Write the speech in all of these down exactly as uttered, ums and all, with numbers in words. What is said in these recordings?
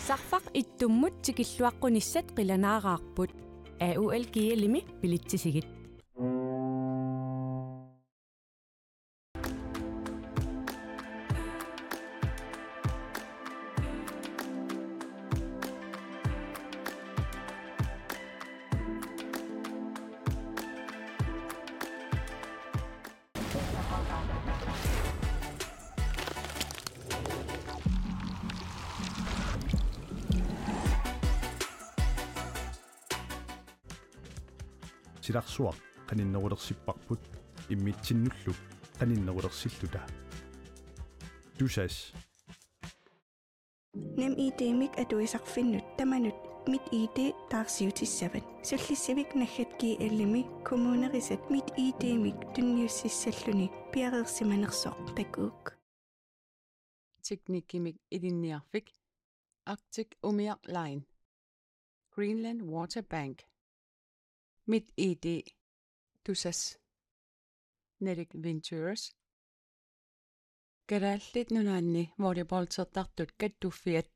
Sarfaq ittummut tikilluaqqunissat qilanaaraarput. A U L G L-imi bilitsisigit. Silarsuaq qaninnerulersipparput immitsinnullu qaninnerulersilluta. Tusass. NemID-mik atuisarfinnut tamanut MitID taarsiutissavat. Sullissivik naggat G L-imi kommunerisat MitID-mik tunniussissalluni piareersimanersoq takuuk. Teknikkimik ilinniarfik, Arctic Umiaq Line, Greenland Water Bank, MitID, Tusass, Nordic Ventures, Kalaallit Nunaanni volleyballtertartut kattuffiat.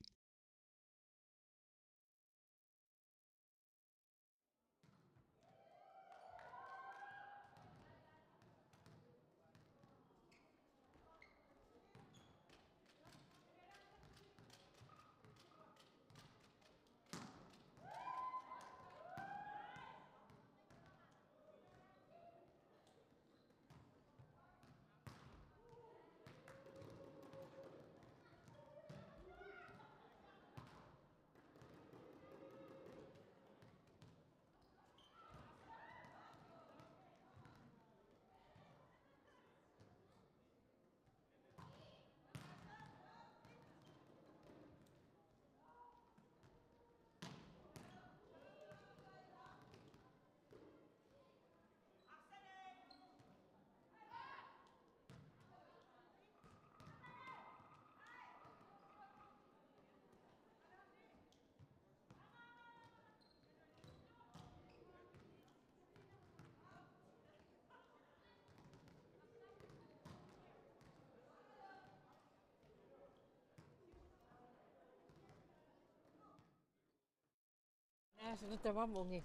Naa, suna tamamungi.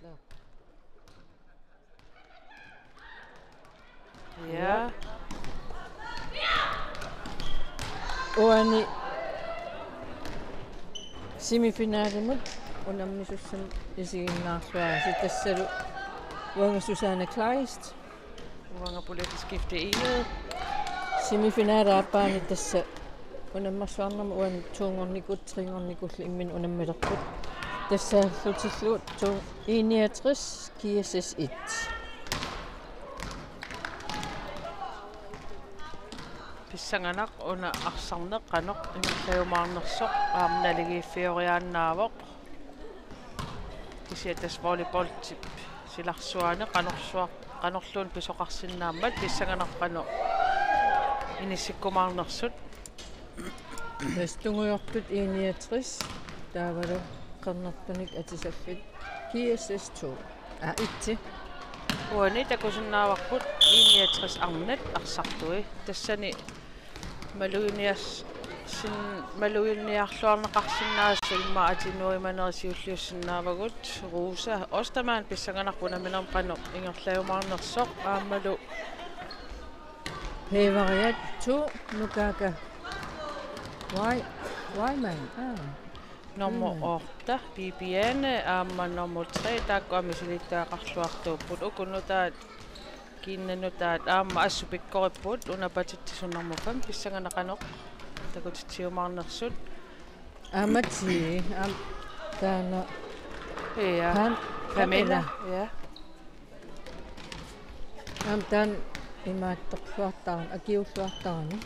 Nå. Ja. Uani semifinalimut unammisussamik isiginnaarluarisi, tassalu uanga Susanne Kleist. Uanga Bolette Skifte Egede. Semifinale aappaani tassa unammersuarnermi uani to-nngornikut, tre-nngornikullu imminnut unammilerput. Tassaallutillu to-, I niogtres, G S S et. Pissanganaq una arsarneq qanoq ingerlajumaarnersoq aamma naligiiffioriaannaavoq. Kisianni tassa volleyballtip silarsuani qanorsuaq-, qanorluunniit pisoqarsinnaammat pissanganaq qanoq inissikkumaarnersut. Tassa tungujortut I niogtres, taavalu qernertunik atisaffik G S S to. Aa, et. Uani takusinnaavarput I niogtres arnat arsartui. Tassani maluginias-, sin-, maluginiarluarneqarsinnaasoq immaqa atinuimaneri siulliussinnaavagut. Rosa Ostermann pissanganaq unamminermi qanoq ingerlajumaarnersoq aammalu Pevariat to, Nukaka Wai-, Waiman. Aa. Nummer Waiman. Otte, Bibiane, aamma nummer tre, taakku aamma misilittagaqarluartuupput. Uku nutaat, kiinnat nutaat, aamma assut pikkoripput, una patitsisut nummer fem, pissanganaq qanoq takutitsiumaarnersut. Aamma ti, aamma taanna. Ja. Pam-, Pamela. Pamela. Ja. Aamma taanna imaattorluartarami, akiuulluartarami.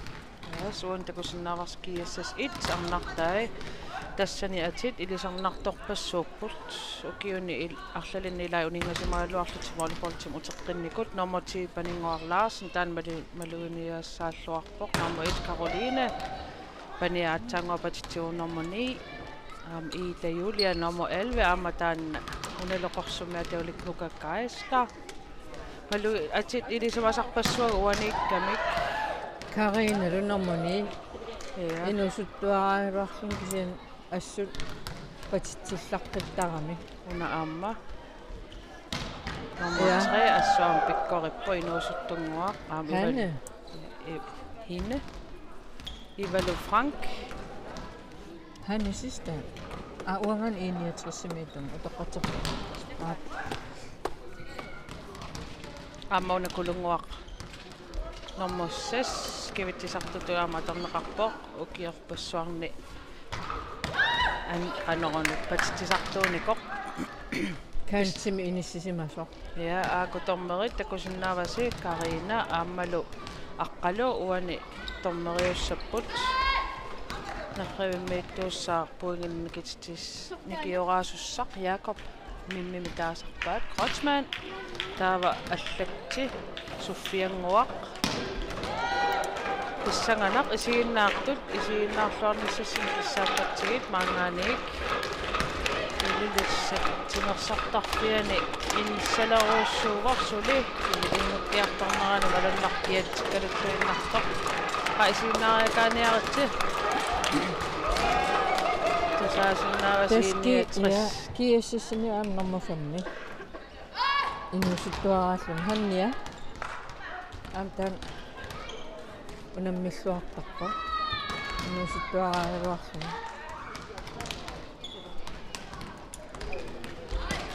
Ja, suun takusinnaavarsi G S S et arnartai. Tassani atit ilisarnartorpassuupput. Ukiuni il-, arlalinni ilai uninngasimagaluarlutik volleyballtimik uteqqinnikut. Nummer ti Paninnguaq Larsen, taanna malu-, maluginiassaalluarpoq. Nummer et Karoline. Pania aatsaannguaq patitsivoq nummer ni. Aamma Ida Julia nummer elleve, aamma taanna unalu Qorsummi atualik Nuka Geisler. Malu-, atit ilisimasarpassuagut uaniikkamik. Karinalu nummer ni. Ja. Inuusuttuaraluarluni kisianni assut patitsillartittarami. Una aamma. Nummer Ja. tre, assut aamma pikkorippoq, inuusuttunnguaq, aamma Hanne. Ivalu, i-, Hine. Ivalu Frank. Hanne sidste. Aa, uangaana enogtresimiittunga, utoqqatserpunga. Aa. Aamma una Kulunnguaq. Nummer seks, kivitsisartutut aamma atorneqarpoq, ukiorpassuarni. An-, qanoruna patitsisartuunikoq. Kansimi inissisimasoq. Ja, aajuku dommerit takusinnaavasi Karina aammalu Aqqalu uani dommeriussapput. Nerrivimmiittuussaaq pointinik nikioraasussaaq Jakob Mimmimik taasarpaat. Kreutzmann. Taava allatti Sofiannguaq. Pissanganaq isiginnaartut, isiginnaarluarnissassinnik kissaappatsigit maanngaanniit. Ililissat timersortarfiani inissaleruussuuvoq suli. Ilinukkiartornerani malunnarpiatikkaluttuinnartoq. Qa isiginnaariakaaniaritsi. Tasaasinnaavasi Taski, enogtres. Ja, G S S-imi aamma nummer fem. Inuusuttuaraalluni Hannia. Aamma taanna unammilluartarpoq. Inuusuttuaraaraluarluni.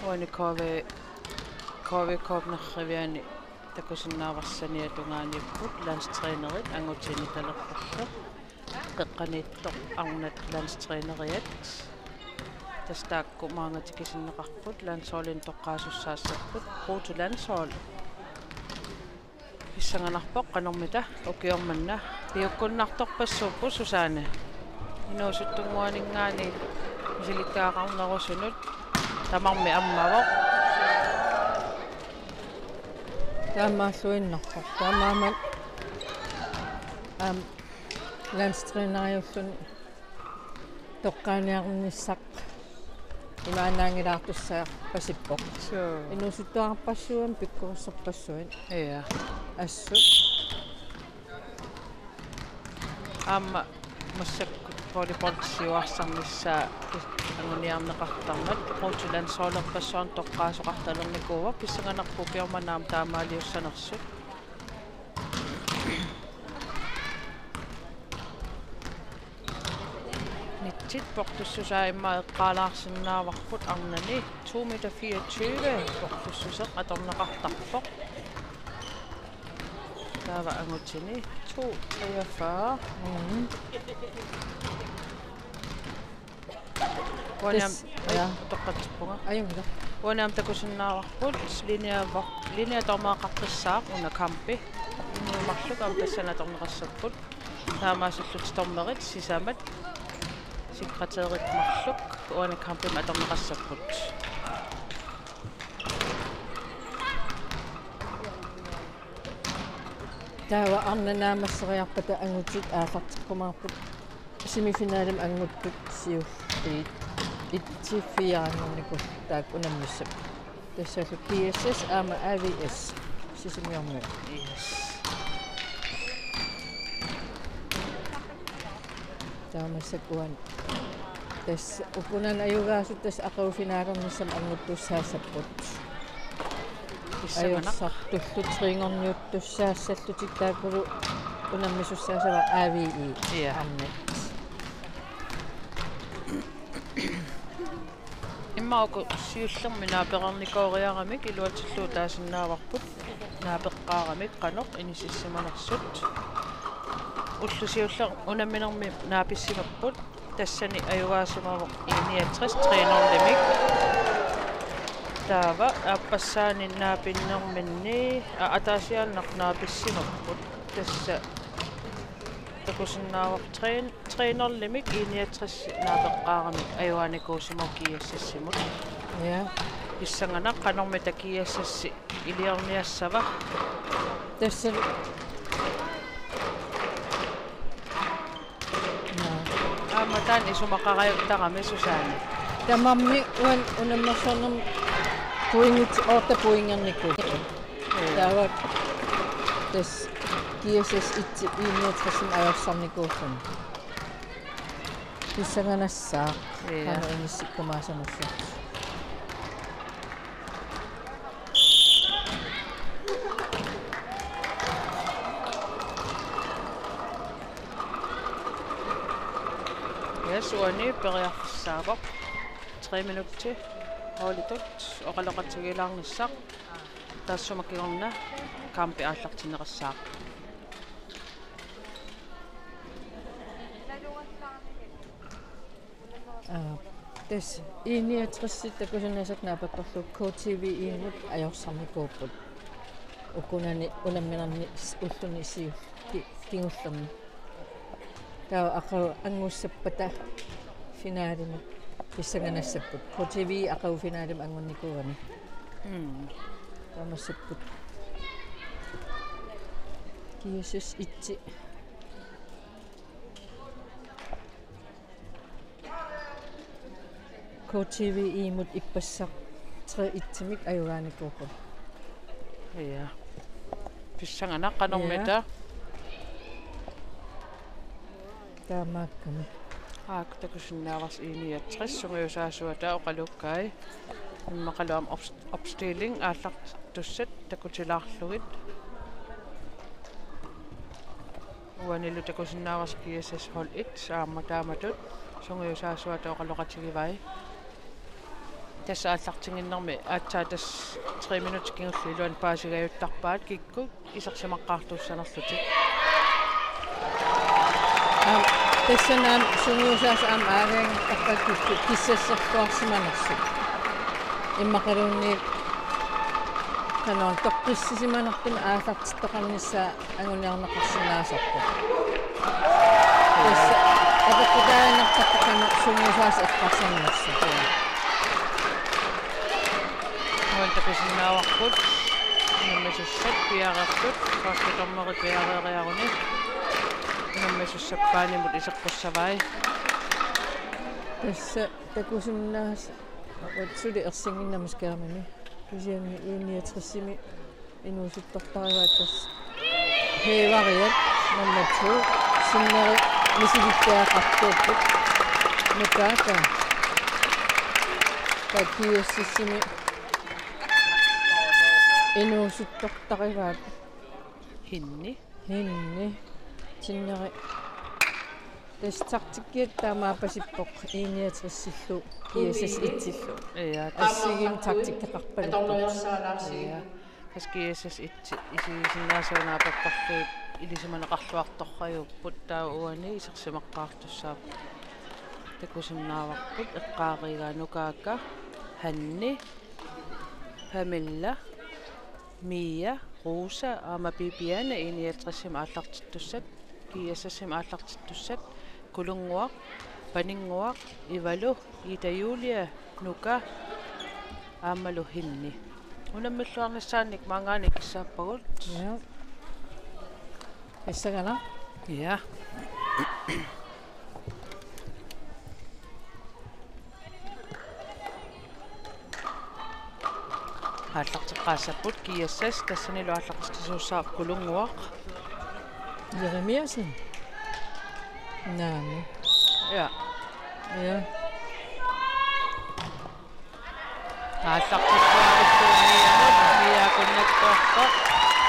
Uani K V, K V K-p nerriviani takusinnaavarsi saniata tungaaniipput landstrænerit angutini talerpallu. Qeqqaniittoq arnat landstræneriat. Tassa taakku maanga tikisinneqarput, landsholdinik toqqaasussaassappat, Brutto Landshold. Pissanganarpoq qanormita ukioq manna piukkunnartorpassuupput Susanne. Inuusuttunnguaninngaanniit misilittagaqarnerusunut tamarmik ammavoq. Taamaalluinnarpoq. Taamaammat aamma landstræneriulluni toqqaaniarnissaq imaannaanngilaartussaapasippoq. Suu. Inuusuttuarpassuit aamma pikkorissorpassuit. Ja. Assut. Aamma massakkut volleyball siuarsarnissaa anguniarneqartarmat Brutto Landsholderpassuarnik toqqaasoqartalernikuuvoq, pissanganarpoq ukioq manna aamma taamaaliussanersut. Nitsit portussusaa immaqa eqqaalaarsinnaavarput arnani to meter fireogtyve portussuseq atorneqartarpoq. Taava angutini to treogfyrre. Mhm. Uani aamma, Tassa, ai, ja. Utoqqatserpunga. Ajunngilaq. Uani aamma takusinnaavarput linjea vo-, linjedommereqaqqissaaq una kampi. Inuit marluk aamma tassani atorneqassapput. Taamaasillutik dommerit sisamat sekretærit marluk uani kampimi atorneqassapput. Taava arnat naammasseriarpata angutit aallartikkumaarput. Semifinalimi anguttut siulliit et-fire-nngornikut taakku unammissapput. Tassalu G S S aamma A V S Sisimiormiut. Yes. Taava massakkut uani. Tassa ukunani ajugaasut tassa aqagu finalernissamut annguttussaassapput. Pissanganaq. Ajorsartullu treenngorniuttussaassallutik taakkulu unammisussaassapput A V E. Ja. Arnat. Immaqa uku siullermik naapereernikooriaramik iluatsillugu taasinnaavarput naapeqqaaramik qanoq inissisimanersut. Ulloq siulleq unamminermi naapissimapput, tassani ajugaasimavoq I niogtres tre nul-imik. Taava aappassaani naapinnerminni, a-, ataasiaannaq naapissimapput. Tassa takusinnaavoq tre, tre nul-imik I niogtres naapeqqaaramik ajugaanikuusimavoq G S S-imut. Ja. Pissanganaq qanormita G S S iliorniassava. Tassa. Naa. Aamma taanna isumaqarajuttarami Susanne. Tamarmik uani unammersornermi pointit otte pointernikut. Ja. Taava tassa G S S et I niogtres ajorsarnikuulluni. Pissanganassaaq. Ja. Qanoq inissikkumaassanersoq. Yes, uani periarfissaavoq. Tre minutsit holditut oqaloqatigiilaarnissaq. Taassuma kingorna kampi aallartinneqassaaq. Aa, tassa I niogtres takusinnaasat naapertorlugu K T V-mut ajorsarnikuupput. Ukunani unamminerni s-, ulluni siulleq ki-, kingullerni. Taava aqagu anngussappata finalimut pissanganassapput. K T V aqagu finalimut anngunnikuugami. Mm. Taamaassapput. G S S et. K T V-mut ippassaq tre et-imik ajugaanikuupput. Ja. Pissanganaq qanormita. Ja. Taamaakkami. Aak takusinnaavarsi I niogtres sungiusaasuata oqalukkai. Immaqalu aamma ops-, opstilling aallartittussat takutilaarlugit. Uanilu takusinnaavarsi G S S hold et aamma taamatut sungiusaasuata oqaloqatigivai. Tassa aallartinnginnermi aatsaat tassa tre minutsit kingulliit iluanni paasigajuttarpaat kikkut isersimaqqaartussanerlutik. Aam, tassani aamma sungiusaasut aamma aalajangertarpaat kis-, kissasserluarsimanersut. Immaqaluunniit qanoq toqqissisimanartumik aallartittoqarnissaa anguniarneqarsinnaasarpoq. Tassa apeqqutaajunnaartarpoq qanoq sungiusaasut eqqarsarnersut. Uani takusinnaavarput unammisussat piareersut, første dommeri piareeriaruni unammisussaanimut iseqqussavai. Tassa takusinnaasat suli ersinnginnamik skærmimi. Kisianni I niogtres-imi inuusuttortarivaat tassa. Hæveriat nummer to. Sinneri misilittiaqartuupput. Nukaata. Taava G S S-imi inuusuttortarivaat. Hinni. Hinni. Sinneri. Tassa taktikkiat taamaapasippoq I niogtres-illu G S S et-illu. Ja, tassa. Assigiimmik taktikkeqarpaluttut. Ja. Tassa G S S et isigisinnaasat naapertorlugit ilisimaneqarluartorpaat, taava uani isersimaqqaartussaapput. Takusinnaavarput eqqaareeraa Nukaaka, Hanni, Pamela, Mia, Rosa aamma Bibiane I niogtres-imi aallartittussat, G S S-imi aallartittussat, Kulunnguaq, Paninnguaq, Ivalu, Ida Julia, Nuka, aammalu Hinni. Unammilluarnissaannik maanngaanniit kissaappagut. Ja. Pissanganaq. Ja. Aallarteqqaassapput G S S, tassanilu aallartitsisuussaaq Kulunnguaq. Jeremiassen. Naamik. Ja. Ja. Aallartittuarlugu Miamut, Mia akunnattoorpoq.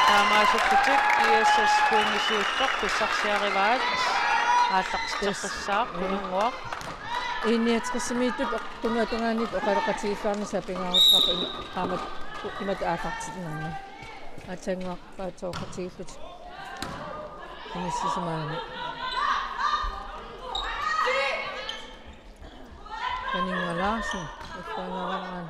Taamaasilluni G S S pointi siulleq pissarsiarivaat. Aallartitseqqissaaq, yes, Kulunnguaq. I niogtres-imiittut oq-, tungatungaaniit oqaloqatigiilluarnissaa pingaaruteqarpoq im-, qaammat u-, imatut aallartinnermi. Aatsaannguaq paatsoorpatigillutik. Inissisimagamik. Paninnguaq Larsen, illuanaareeraan.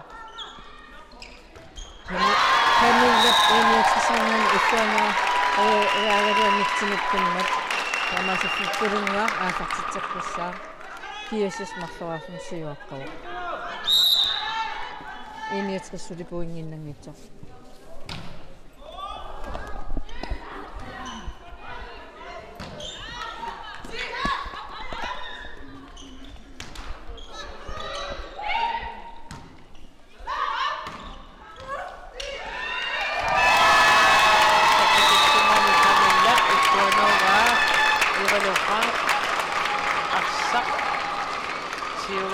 Pami-, Pamela I niogtres-iminngaanniit illuanaa-, ee, ilaagaluaq nitsinippunmat. Taamaasilluni Kulunnguaq aallartitseqqissaaq. G S S marloriarluni siuaqqavoq. I niogtres suli pointinnanngitsoq.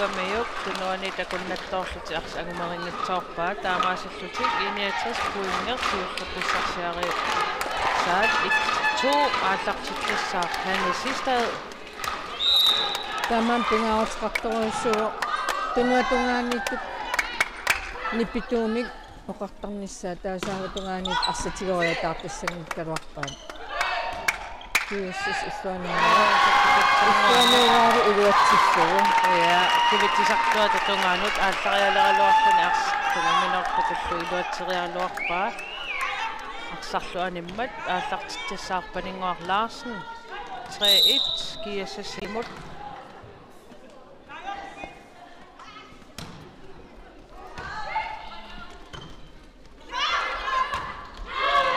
Amiuk, tunuaniit akunnattoorlutik arsaq angumeqanngitsoorpaat, taamaasillutik I niogtres pointi siulleq pissarsiarisaat et to aallartitsissaaq Hanne Sistad. Tamanna pingaaruteqartorujussuuvoq tunuata tungaaniittut nipituumik oqartarnissaat taasaava tungaaniit arsaq tigoriataartussanngikkaluarpaat. Kiisas illuanuugalu. Illuanuugaalu iluatsillugu. Ja, kivitsisartuata tungaanut aallarialeraluarluni arsaq tungaaminerput tullu iluatseriaraluarpaa. Arsarlu animmat aallartitsissaaq Paninnguaq Larsen. Tre et, G S S-imut.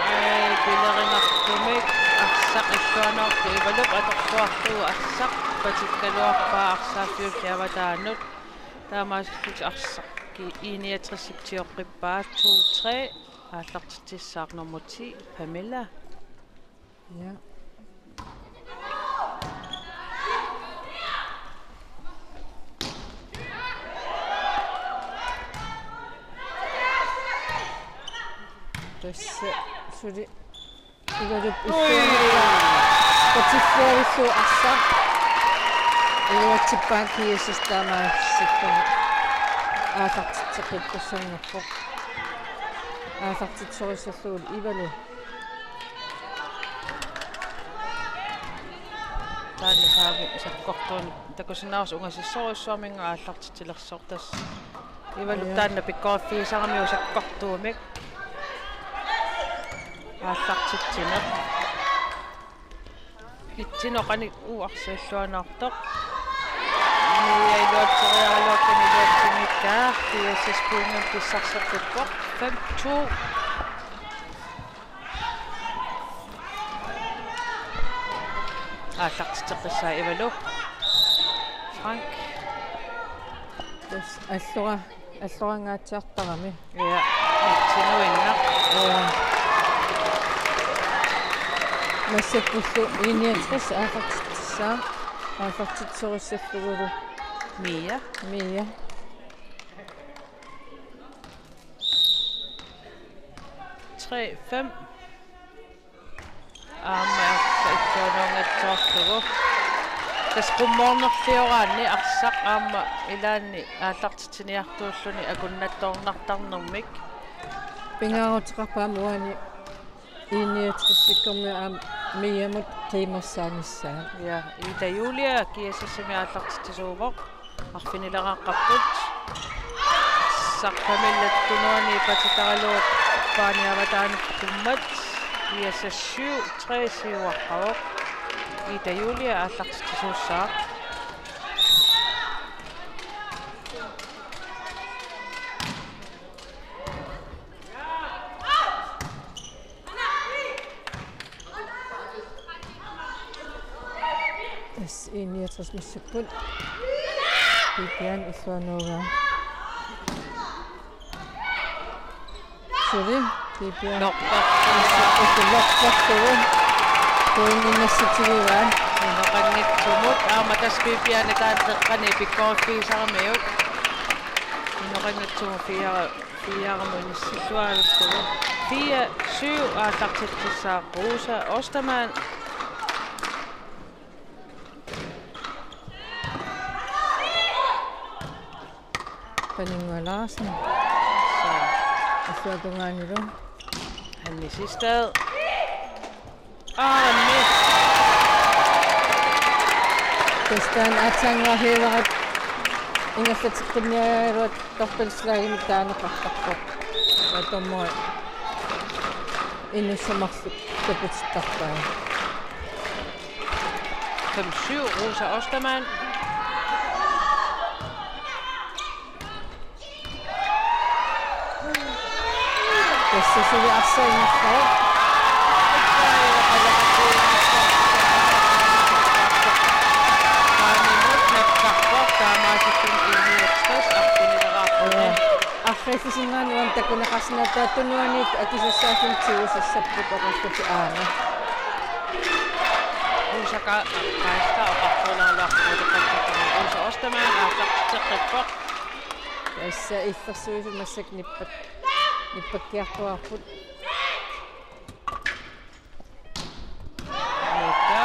Ai, pilerinartumik arsaq illuanuartoq Ivalup atorluarlugu arsaq patikkaluarpaa arsaaffiulli avataanut. Taamaasillutik arsaq ki-, I niogtres-ip tioqqippaa to tre, aallartitsissaaq nummer ti, Pamela. Ja. Tassa suli Ivalup Ui. Illuanuugaa patilluarlugu arsaq iluatsippaa, G S S taamaasillutik aallartitseqqikkussanngorpoq. Aallartitsisorissallugu Ivalu. Taanna saami sakkortuunik takusinnaavarsi ungasissorujussuarminnga aallartitsilersoq tassa. Ivalup Ja. taanna pikkoriffigisaramiuk sakkortuumik. Aallartitsineq. Itsinut qanoq uu arsaq illuanuartoq. Mia iluatseriaraluarluni iluatsinngikkaa, G S S pointimik pissarseqqippoq. Fem to. Aallartitseqqissaaq Ivalu. Frank. Tassa allora, allorangaatsiartarami. Ja, itsinuinnaq. Ja. Massakkullu I niogtres aallartitsissaaq, aallartitsisussallugulu. Mia. Mia. Tre fem. Aamma arsaq illuanuunngitsoorlugu. Tassa qummoornerlioraanni arsaq aamma ilaanni aallartitsiniartuulluni akunnattoornartarnermik. Pingaaruteqarpoq aamma uani I niogtres-ikkormiut aamma Miamut qiimmassaanissaat. Ja, Ida Julia G S S-imi aallartitsisuuvoq. Arfinileraqqapput. Saqqamillat tunuani patitaralugu paaniavataanut tummat. G S S syv tre siuaqqavoq. Ida Julia aallartitsisuussaaq. Tassa I niogtres massakkut. Pipian illuanuugaa. Suli, Pipian. Lortarlugu. Lortarlugu. Pointinik nassutigivaat. Inoqanngitsumut. Aamma tassa Pipian taanna teqqani pikkoriffigisaramiuk. Inoqanngitsumut fire. Fire-mut inissilluarlugu. Fire syv aallartitsissaaq Rosa Ostermann. Paninnguaq Larsen. Illuatungaanilu. Hanne Sistad. Aammi. Tassa taanna aatsaannguaq hiivarat ingerlateqqinniaraluat dobbeltslagimik taaneqartarpoq. Dommeri inussamarluk taputittarpaa. Fem syv, Rosa Ostermann. Tassa suli arsaq ingerlavoq. Maanimut nakkarpoq, taamaasilluni I niogtres arfinileraarluni. Arfiillisinnaani uani takuneqarsinnaavoq, tunuaniit akisussaaffimmik tigusissapput oqarlutik aana. Uusaka kaista oqartuunaalaarlugu toqqaqqaqqaqqaq. Ostermann aallartitseqqippoq. Tassa illersuisut massakkut nippak-, nippakkiartuaarput. Nuka.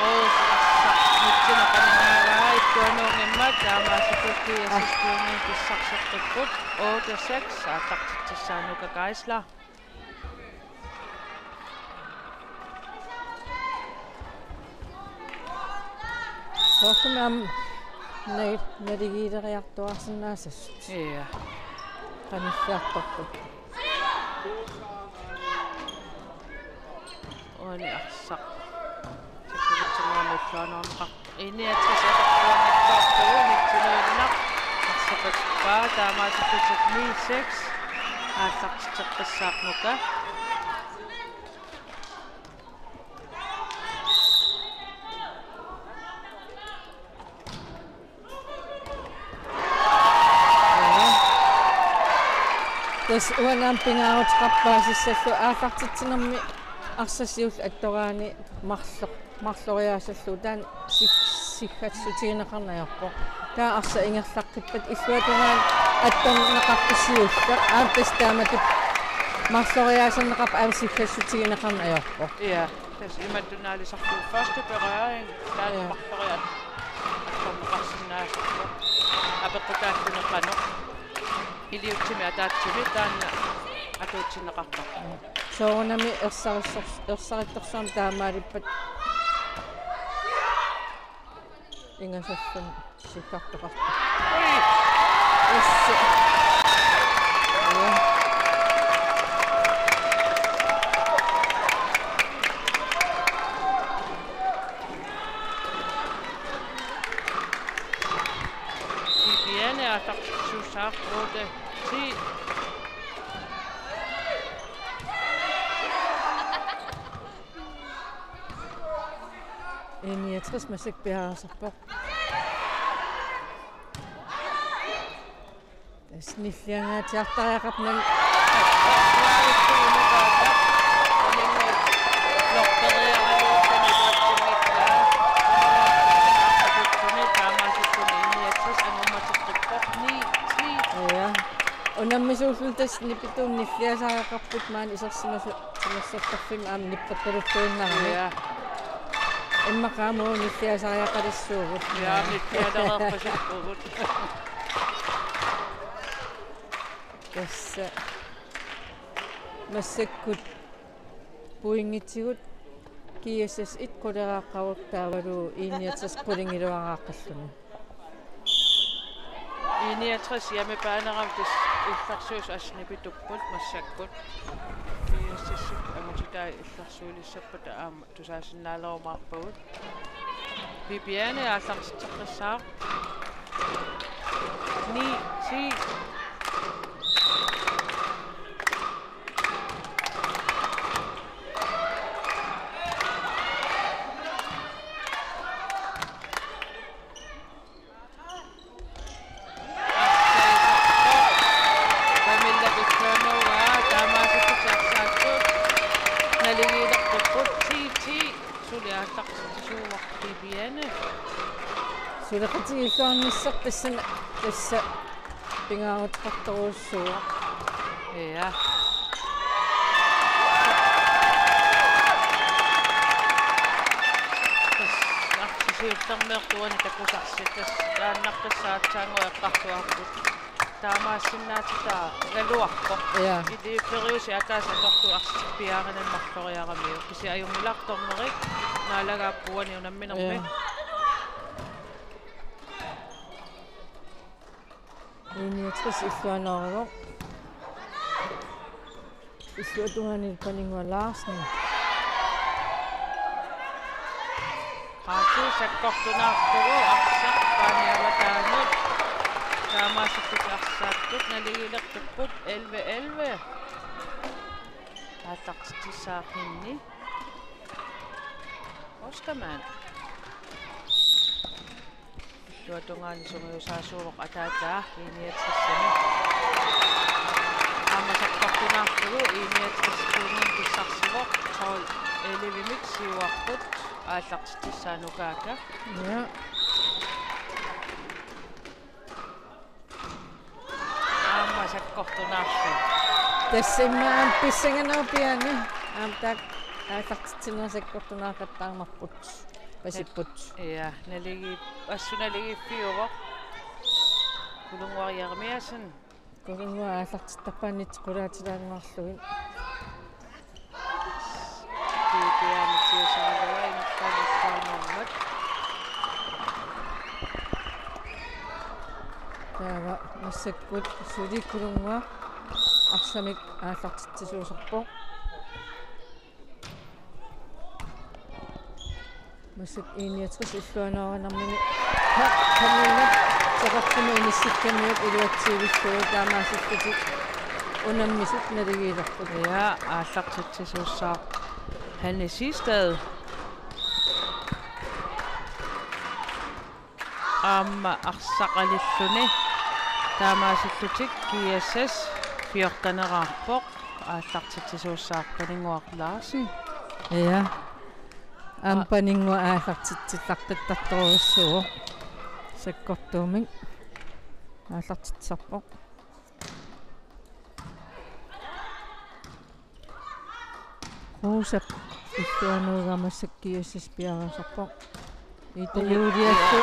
Oos, arsaq nutsineqanngilaa illuanuunngimmat, taamaasittukkut G S S-kuunngit pissarseqqipput, otte seks, aallartitsissaaq Nuka Geisler. Soorlumi aamma nal-, naligiileriartuaarsinnaassasoq. Ja. Qanilliartorput. Uani arsaq. Tikkulitsinnguamilluanuarneqarpoq. I-niogtres atortuarnittoortugut, nittinuinnaq. Arsaq atuppaa, taamaasittutit ni seks. Aallartitseqqissaaq Nuka. Tassa uani aamma pingaaruteqarpoq paasissallugu aallartitsinermi arsaq siulleq attoraanni marlo-, marloriaasallugu taanna sik-, siggassutigineqarneq ajorpoq. Taava arsaq ingerlaqqippat illuatungaani attorneqarpoq siulleq. Aamma tassa taamatut marloriaaserneqarpoq aamma siggassutigineqarneq ajorpoq. Ja, tassa imatut naalisarlugu første berøring, taanna Ja. marloriaa-, attorneqarsinnaasarpoq. Apeqqutaalluni qanoq. Iliutsimi ataatsimi taanna atuutsinneqartarpoq. Soorunami ersarissors-, ersarittorsuarmik taamaalippat ingasalluni sikkartoqarpoq. Ui! Yes. Ja. Viviane aallartittussaaq otte ti. I-niogtres massakkut piareersarpoq. Tassa nilliangaatsiartariaqarpoq. Ja. Unammisuulluni tassa nipituumik nilliasariaqarput maani isersimasoq timersortarfimmi aamma nippaqqilertuinnarami. Ja. Immaqa aamma nilliasariaqalissuugut. Ja, nillialereerpasippugut. Tassa massakkut pointitsigut G S S et quleraaqqavoq taavalu I-niogtres qulingiluaraaqqalluni. I-niogtres hjemmebane-rami tassa illersuisut assut nipituupput massakkut. G S S-ikkut angutitai illersuilissappata aamma tusaasinnaalerumaarpagut. Viviane aallartitseqqissaaq. Ni ti. Kamilla Pitsuanuugaa taamaasittutit arsaattut naligiilertupput ti ti. Suli aallartitsisuuvoq Viviane. Suleqatigiilluarnissaq tassani tassa pingaaruteqartorujussuuvoq. Ja. Tassa arsaq siullermeersoq uani takusarsi, tassa taannaqqissaaq aatsaannguaq eqqartugarput. Taamaassinnaatitagaluarpoq. Ja. Iliuuserissi ataaseq atorlugu arsaq piaarinagu marloriaramiuk. Kisianni ajunngilaq dommeri naalagaapput uani unamminermi. Ja. I-niogtres illuaneruvoq. Illuatungaani Paninnguaq Larsen. Aatsaat sakkortunaarlugu arsaq paani avataanut. Taamaasittutit arsaattut naligiilertupput elleve elleve. Aallartitsissaaq Henni Ostermann. Illuatungaani sungiusaasuuvoq ataataa I-niogtresimi. Aamma sakkortunaarlugu I-niogtres kuunngimmat pissarsivoq tolv ellevemik siuarput aallartitsissaaq Nukaata. Ja. Sakkortunaarluni. Tassa immaqa aamma pissanganaq piaani. Aamma taakku aallartitsinerit sakkortunaaqattaarmarput. Pasipput. Ja, naligi-, assut naligiiffiuvoq. Kulunnguaq Jeremiassen. Kulunnguaq aallartittarpaat nitsi qulaatilaannguarlugit. Pipiaani tiusaraluaa ingerlaannaq. Taava massakkut suli Kulunnguaq arsamik aallartitsisuusarpoq. Massakkut I niogtres illuanaanermini. Ha, Pernille, teqertumut inissikkamiuk iluatsiivillugu taamaasillutik unammisut naligiilerput. Ja, aallartitsisuussaaq Hanne Siegstad. Aamma arsaq anilluni. Taamaasillutik G S S fjorteneraarpoq. Aallartitsisuussaaq Paninnguaq Larsen. Ja. Aamma Paninnguaq aallartitsillaqqittariaqarujussuuvoq. Sakkortuumik aallartitsisarpoq. Ruusap illuanaagaa massakkut G S S piareersarpoq. Ida Julialu.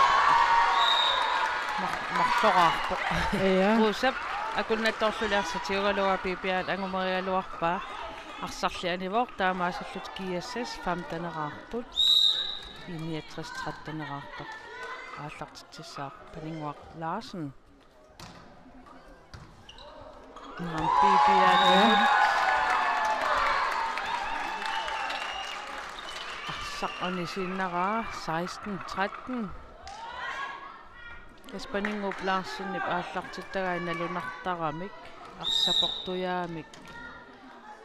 Mar-, marloraarpoq. Ja. Ruusap akunnattoorluni arsaq tigugaluaa Pipiaani angumerigaluarpaa. Arsarli anivoq taamaasillutik G S S femteneraarput. I niogtres tretteneraartoq. Aallartitsissaaq Paninnguaq Larsen. Aamma Pipiaani. Arsaq anisiinnaraa seksten tretten. Tassa Paninnguup Larsenip aallartittagai nalunartaramik, arsaportujaamik.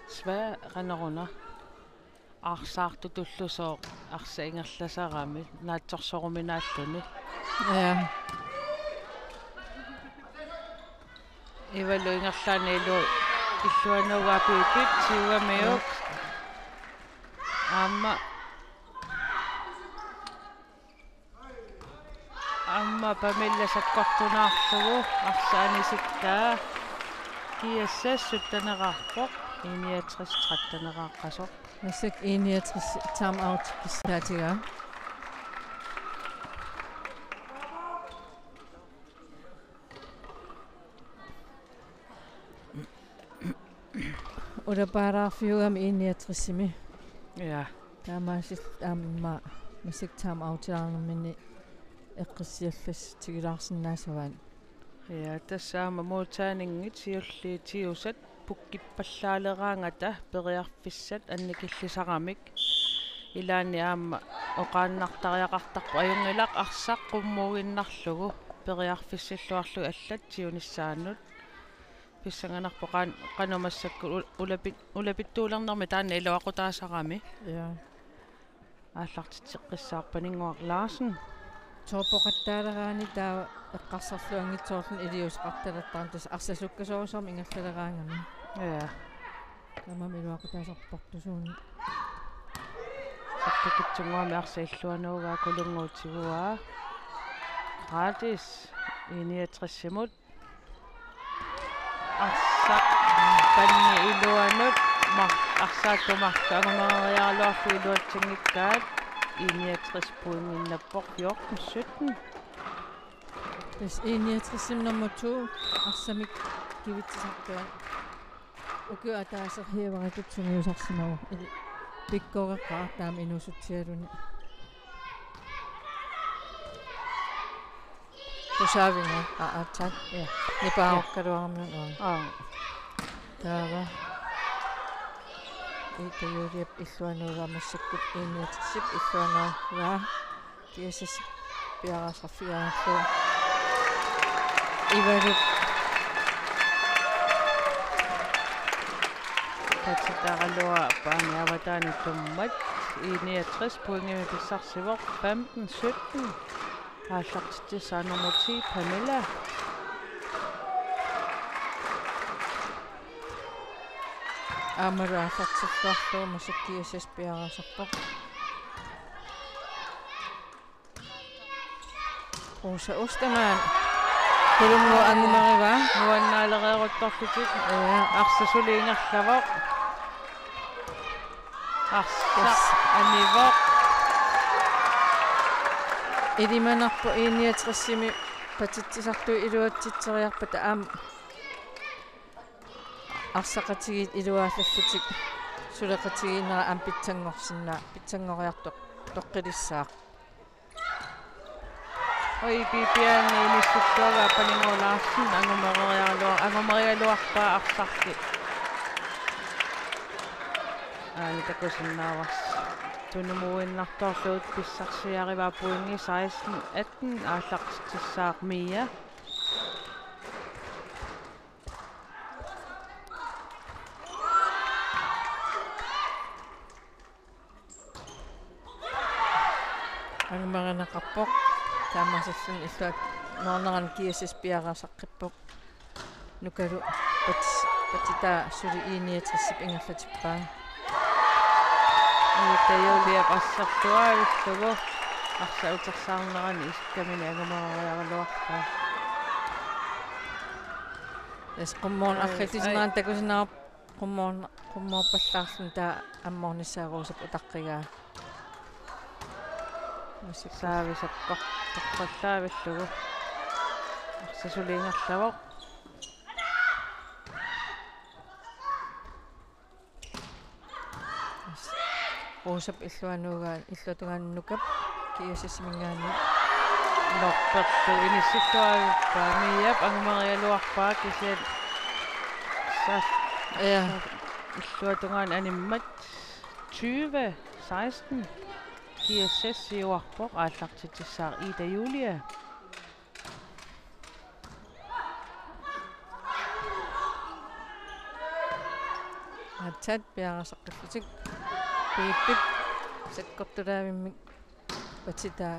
Svea qanoruna. Arsaartutullusooq arsaq ingerlasarami naatsorsoruminaalluni. Ja. Ivalu ingerlaannaq ilu-, illuanaagaa Pipip tigugamiuk. Aamma Aamma Pamilla sakkortunaarlugu arsaq anisikkaa. G S S sytteneraarpoq, I niogtres tretteneraaqasoq. Massakkut I niogtres time out kissaatigaa. Ulapaalaarfiugami I niogtresimi. Ja. Taamaasillutik aamma massakkut time outilaarnermini eqqissiallassutigilaarsinaasavaat. Ja, tassa aamma modtagningi siulliit tigusat pukkippallaaleraangata periarfissat annikillisaramik. Ilaanni aamma oqaannartariaqartarpoq ajunngilaq arsaq qummuuginnarlugu periarfissilluarlugit allat tigunissaannut. Pissanganarpoq qan-, qanoq massakkut ul-, ulapit-, ulapittuulernermi taanna iluaqutaasarami. Ja. Aallartitseqqissaarpoq Paninnguaq Larsen. Toppoqattaaleraanni taava eqqarsarluanngitsoorluni iliuuseqartalertarami tassa arsaq sukkasoorsuarmik ingerlaleraangami. Ja. Tamanna iluaqutaasarpoq portusuunut. Sakkutikitsunnguamik arsaq illuanaagaa Kulunnguup tiguaa. Gratis. I niogtresimut. Arsaq panni iluanut mar-, arsaattut marluk angumeriaraluarlugit iluatsinngikkaat. I niogtres pointinnappoq fjorten sytten. Tassa I niogtresimi nummer to arsamik kivitsisartuat. Ukioq ataaseq hiivarikut sungiusarsimavoq. Ili-, pikkoreqqaartaami inuusutsialuni. Tusaavinnga, aa, aatsaat. Ja. Nipaarukkaluaramiuk, aa. Aa. Taava. Ida Juliap illuanaagaa massakkut I niogtresip illuanaagaa. G S S piareersarfigaarlugu. Ivalu. Patsitaraluaq paani avataani tummat. I niogtres pointimik pissarsivoq femten sytten. Aallartitsissaaq nummer ti, Pamela. Aammalu aallartilluarlugu massakkut G S S piareersarpoq. Rosa Ostermann. Kulunngooq angumerivaa. Nuannaalereeruttorlutik. Ja. Arsaq suli ingerlavoq. Arsaq anivoq. Ilimanarpoq I niogtresimi patitsisartut iluatsitseriarpata aamma arsaqatigiit iluaallallutik suleqatigiinnerat aamma pitsanngorsinnaa-, pitsanngoriartoq toqqilissaaq. Oi, Bibiane inissittuagaa Paninnguaq Larsen angumeriaraluar-, angumerigaluarpaa arsarli. Aana takusinnaavarsi. Tunumuinnartorlugu pissarsiarivaa pointi seksten atten, aallartitsissaaq Mia. Angumerineqarpoq. Taamaasilluni illuat noorneran G S S piareersaqqippoq. Nukalu pats-, patitaa suli I niogtresip ingerlatippaa. Ida Juliap arsartuaavillugu. Arsaq utersaarnerani isikkamini angumeriaraluarpaa. Tassa qummoorn-, ai, arratitsineranni ai. Takusinnaavarput qummoorn-, qummoorpallaarluni taava ammoornissaa Rosap utaqqigaa. Massakkut. Saavi sakkortoqqallaavillugu. Arsaq suli ingerlavoq. Rosap illuanuugaa, illuatungaani Nukap G S S-iminngaanniit. Norperlu inissittuavippaa, Miap angumerigaluarpaa kisianni sa-, ja, illuatungaani animmat. Tyve seksten. G S S siuarpoq, aallartitsissaaq Ida Julia. Aatsaat piareersaqqillutik. Piipip sakkortulaavimmik patitaa.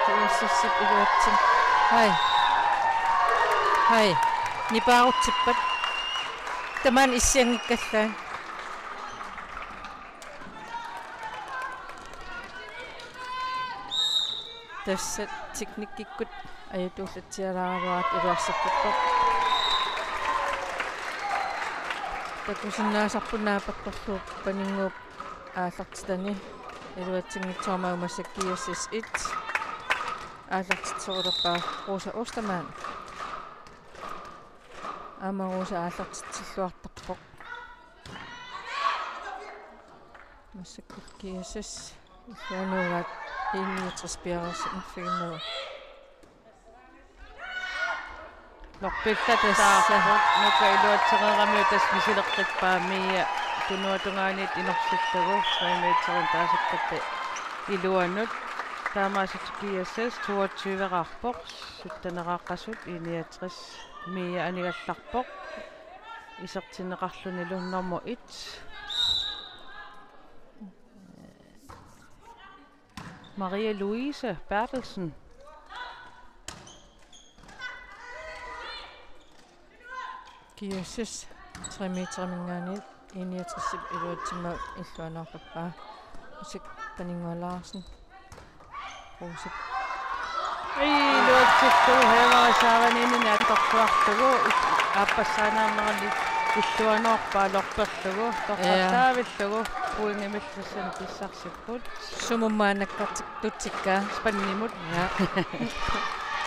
G S S-ip iluatsin. Hai. Hai. Nipaarutsippat. Tamaani issianngikkallaat. Tassa teknikkikkut ajutuullatsialaaraluartut iluarsipput. Takusinnaasarput naapertorlugu Paninnguup aallartitani iluatsinngitsoormat, massakkut G S S et aallartitserulerpaa Rosa Ostermann. Aamma Rosa aallartitsilluartarpoq. Massakkut G S S illuanuugaat I niogtres piareersinnarfigimmata. Norpillattaarput. Tassa. Nuka iluatsereeramiuk tassa misileqqippaa, Mia tunuatungaaniit inorsillugu tre meterit taasakkatta iluanut. Taamaasilluni G S S toogtyve-raarpoq, sytteneraaqqasut I niogtres. Mia anigallarpoq isertinneqarlunilu nummer et. Maria Louise Berthelsen. G S S tre meteriminngaanniit I niogtresip iluatsimmat illuanuarpappaa. Usik Paninnguaq Larsen. Rosap. Ii, iluatsillugu Heevari Saavaniinnini attorsuarlugu, aappassaaniinnerani illuanuarpaa norperlugu, ja, torrallaavillugu, pointimillu tassani pissarsipput. Sumut maanna nakkartik-, tutsikkaa? Spandimut. Ja.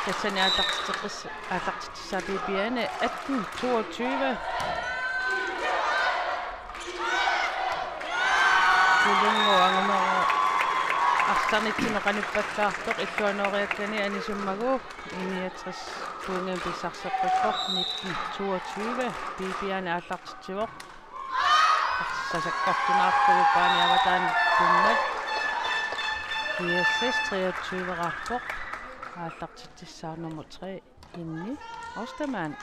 Tassani aallartitseqqis-, aallartitsissaaq Bibiane, atten toogtyve. Kulunngooq angumeriarlugu arsarnitsinni qanippallaartoq illuanooriakkani anisimmagu, I niogtres pointimik pissarseqqippoq, nitten toogtyve. Bibiane aallartitsivoq. Arsaq sakkortunaarlugu paani avataani tummat. G S S treogtyve-raarpoq. Aallartitsissaaq nummer tre, Inni Ostermann.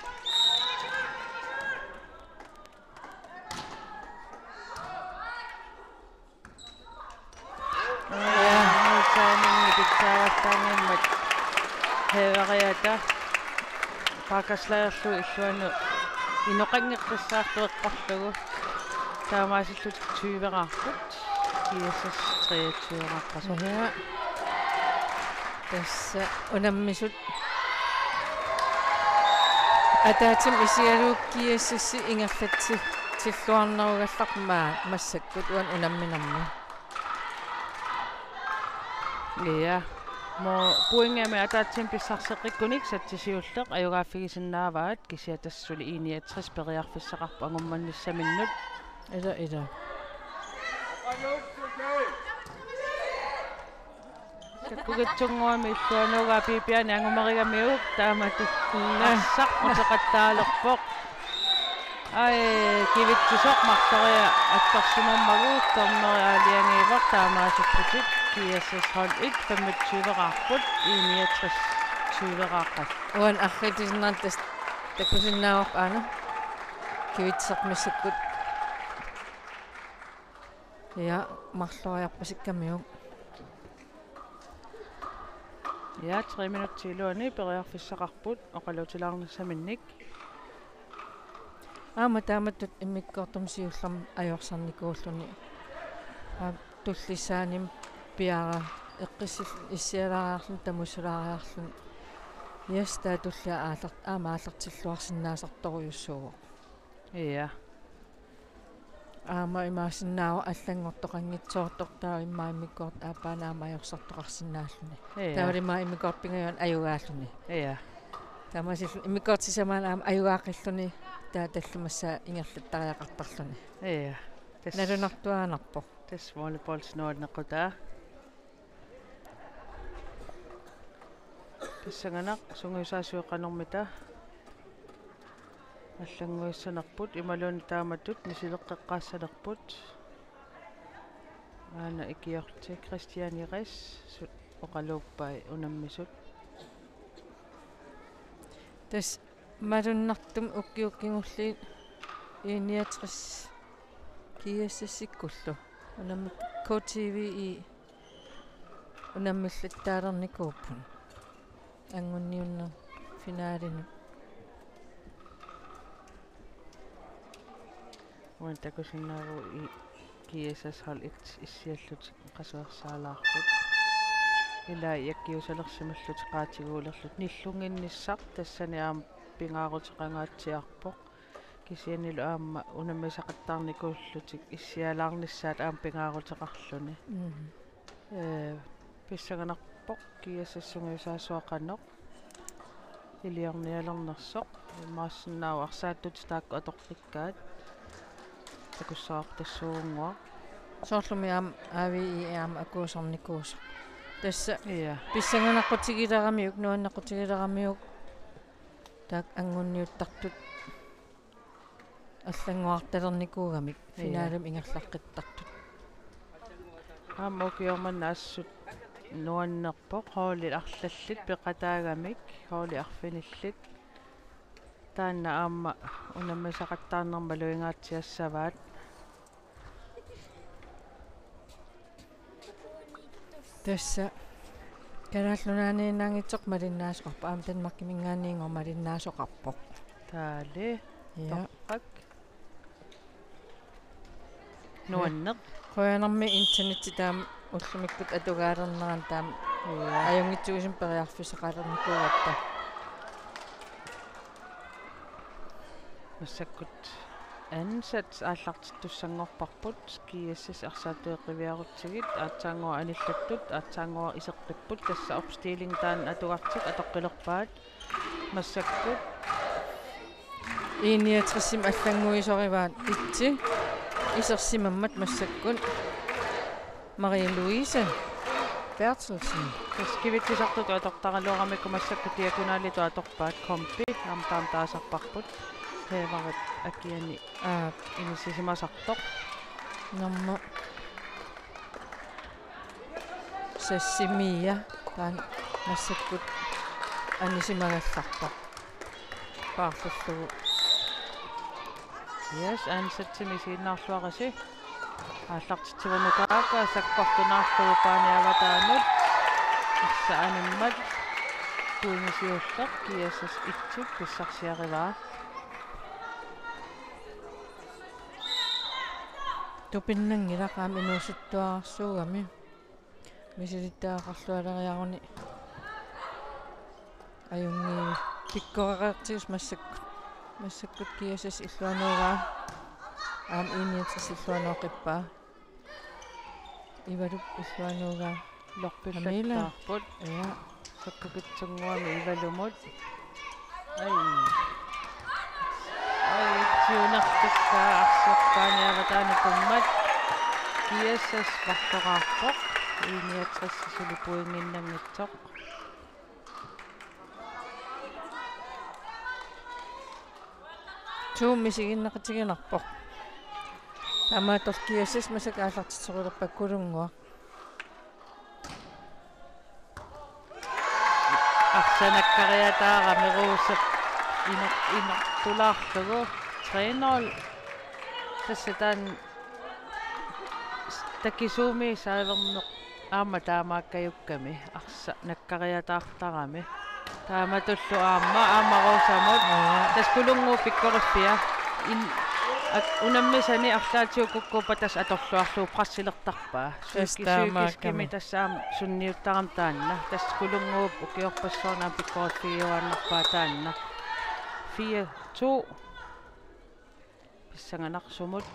Ja, nutaanimmi pitsaavallaanngimmat Heevariata Paakaslagerlu illuanut inoqanngikkaluartoq eqqorlugu. Taamaasillutik tyve-raarput, G S S treogtyve-raaqqasut. Ja. Tassa unammisut. Ataatsimut isigalugu GSS ingerlatsilluarnerugallarmat massakkut uani unamminermi. Ja. Mo pointiami ataatsimut pissarseqqikkunik satsip siulleq ajugaaffigisinnaavat, kisianni tassa suli I niogtres periarfissaqarpoq angummernissaminnut. Ila, ila. Sakkukitsunnguamik illuanuugaa Pipiani angumerigamiuk taamatut. Naa. Arsaq uteqattaalerpoq. Ai, Kivitsisoq marloria attorsimammagu dommeri aalajangiivoq, taamaasipputit GSS hold et femogtyve-raarput, I niogtres tyve-raaqaat. Uani arriitsusinnaaneq tassa takusinnaavarput aana. Kivitsisoq massakkut. Ja, marloriarpasikkamiuk. Ja, tre minutsit iluanni periarfissaqarput oqaluutilaarnissaminnik. Aamma taamatut immikkoortumi siullermi ajorsarnikuulluni. Aa, tullissaanimi piara eqqissil-, issialaariarluni, tamussulaariarluni. Yes, taava tullia aallar-, aamma aallartilluarsinnaasartorujussuuvoq. Ja. Aamma imaassinnaavoq allanngortoqanngitsoortoq taava immaqa immikkoortoq aappaanut aamma ajorsartoqarsinnaalluni. Ja. Taavalu immaqa immikkoortoq pingajuanut ajugaalluni. Ja. Taamaasilluni immikkoortoq sisamaanni aamma ajugaaqqilluni taava tallimassaa ingerlattariaqartarluni. Ja. Tassa. Nalunartuaannarpoq. Tassa volleyballip nuanneqqutaa. Pissanganaq sungiusaasuat qanormita allannguissanerput imaluunniit taamatut misileqqeqqaassanerput. Aana ikiorti Christian Ires su-, oqaluuppai unammisut. Tassa malunnartumik ukiut kingulliit I niogtres GSS-ikkullu unammik K T V-i unammillattaalernikuupput. Anguniunneq finalinut. Uani takusinnaavugut I-, GSS hold et issiallutik qasuersaalaarput. Ilai akkiusalersimallutik qaatiguulerlutik nillunnginnissaq tassani aamma pingaaruteqangaatsiarpoq. Kisiannilu aamma unammisaqattaarnikuullutik issialaarnissaat aamma pingaaruteqarluni. Mhm. Ee, pissanganarpoq GSS-ip sungiusaasua qanoq iliornialernersoq. Imaassinnaavoq arsaattut taakku atortikkaat. Takussavarput tassuugunnguaq. Soorlumi aamma A V I aamma akuusarnikuusoq. Tassa. Ja. Pissanganaqqutigileriaramiuk, nuanneqqutigileriaramiuk. Taakku anguniuttartut allannguartalernikuugamik. Ja. Finalimi ingerlaqqittartut. Aamma ukioq manna assut nuannerpoq, holdit arlallit peqataagamik, holdit arfinillit. Taanna aamma unammisaqattaarneq malugingaatsiassavaat. Tassa Kalaallit Nunaanniinnaanngitsoq malinnaasoqarpoq, aamma Danmarkiminngaanniinngooq malinnaasoqarpoq. Taali. Ja. Torrak. Nuanneq. Qujanarmi internetti taama ullumikkut atugaalernerani taama. Ja. Ajunngitsuusimik periarfissaqalernikuugatta. Massakkut andenssats aallartittussanngorparput, GSS arsaattut eqqiviarutsigit, aatsaannguaq anillattut, aatsaannguaq iseqqipput, tassa opstilling taanna atugartik atoqqilerpaat. Massakkut I niogtres-imi allannguisorivaat itsi isersimammat massakkut Marie Louise Berthelsen. Tassa Kivitsisartutut atortaraluaramikku massakkut diagonalitut atorpaat kombi, aamma taama taasarparput. Haverit akiani, aa, inissisimasartoq. Nummer seks-imi taanna massakkut anisimagallarpoq. Paarlullugu. Yes, andenssatsimik isiginnaarluarisi. Aallartitsivoq nutaaq sakkortunaarlugu paani avataanut. Arsaq animmat pointi siulleq GSS et pissarsiarivaa. Tupinnanngilaq aamma inuusuttuararsuugami. Misilittagaqarlualeriaruni. Ajunngii pikkoreqartius massakkut. Massakkut G S S illuanuugaa. Aamma I niogtres illuanooqippaa. Ivalup illuanuugaa. Lorpillattaarput. Ja. Sakkukitsunnguamik Ivalumut. Ai. Ai, siunertukkaa arsaq paaniarataani tummat. G S S marloraarpoq. I niogtres suli pointinnanngitsoq. Tuum misiginneqatiginarpoq. Taamaattoq G S S massakkut aallartitsisoqalerpaa Kulunnguaq. Arsaq nakkariataarami Rosep iner-, inertulaarlugu tre nul. Tassa taanna takisuumik saaverneq aamma taamaakkajukkami arsaq nakkariataartarami. Taamatullu aamma, aamma Rosamut. Aa. Tassa Kulunnguup pikkoriffia. In-, ak-, unammisani arlaatigut kukkuppaa tassa atorluarlugu pressilertarpaa. Tassa psyki-, taamaakkami. Psykiskimik tassa aamma sunniuttarami taanna. Tassa Kulunnguup ukiorpassuarni aamma pikkoriffigiuaannarpaa taanna. Fire to. Pissanganartumut.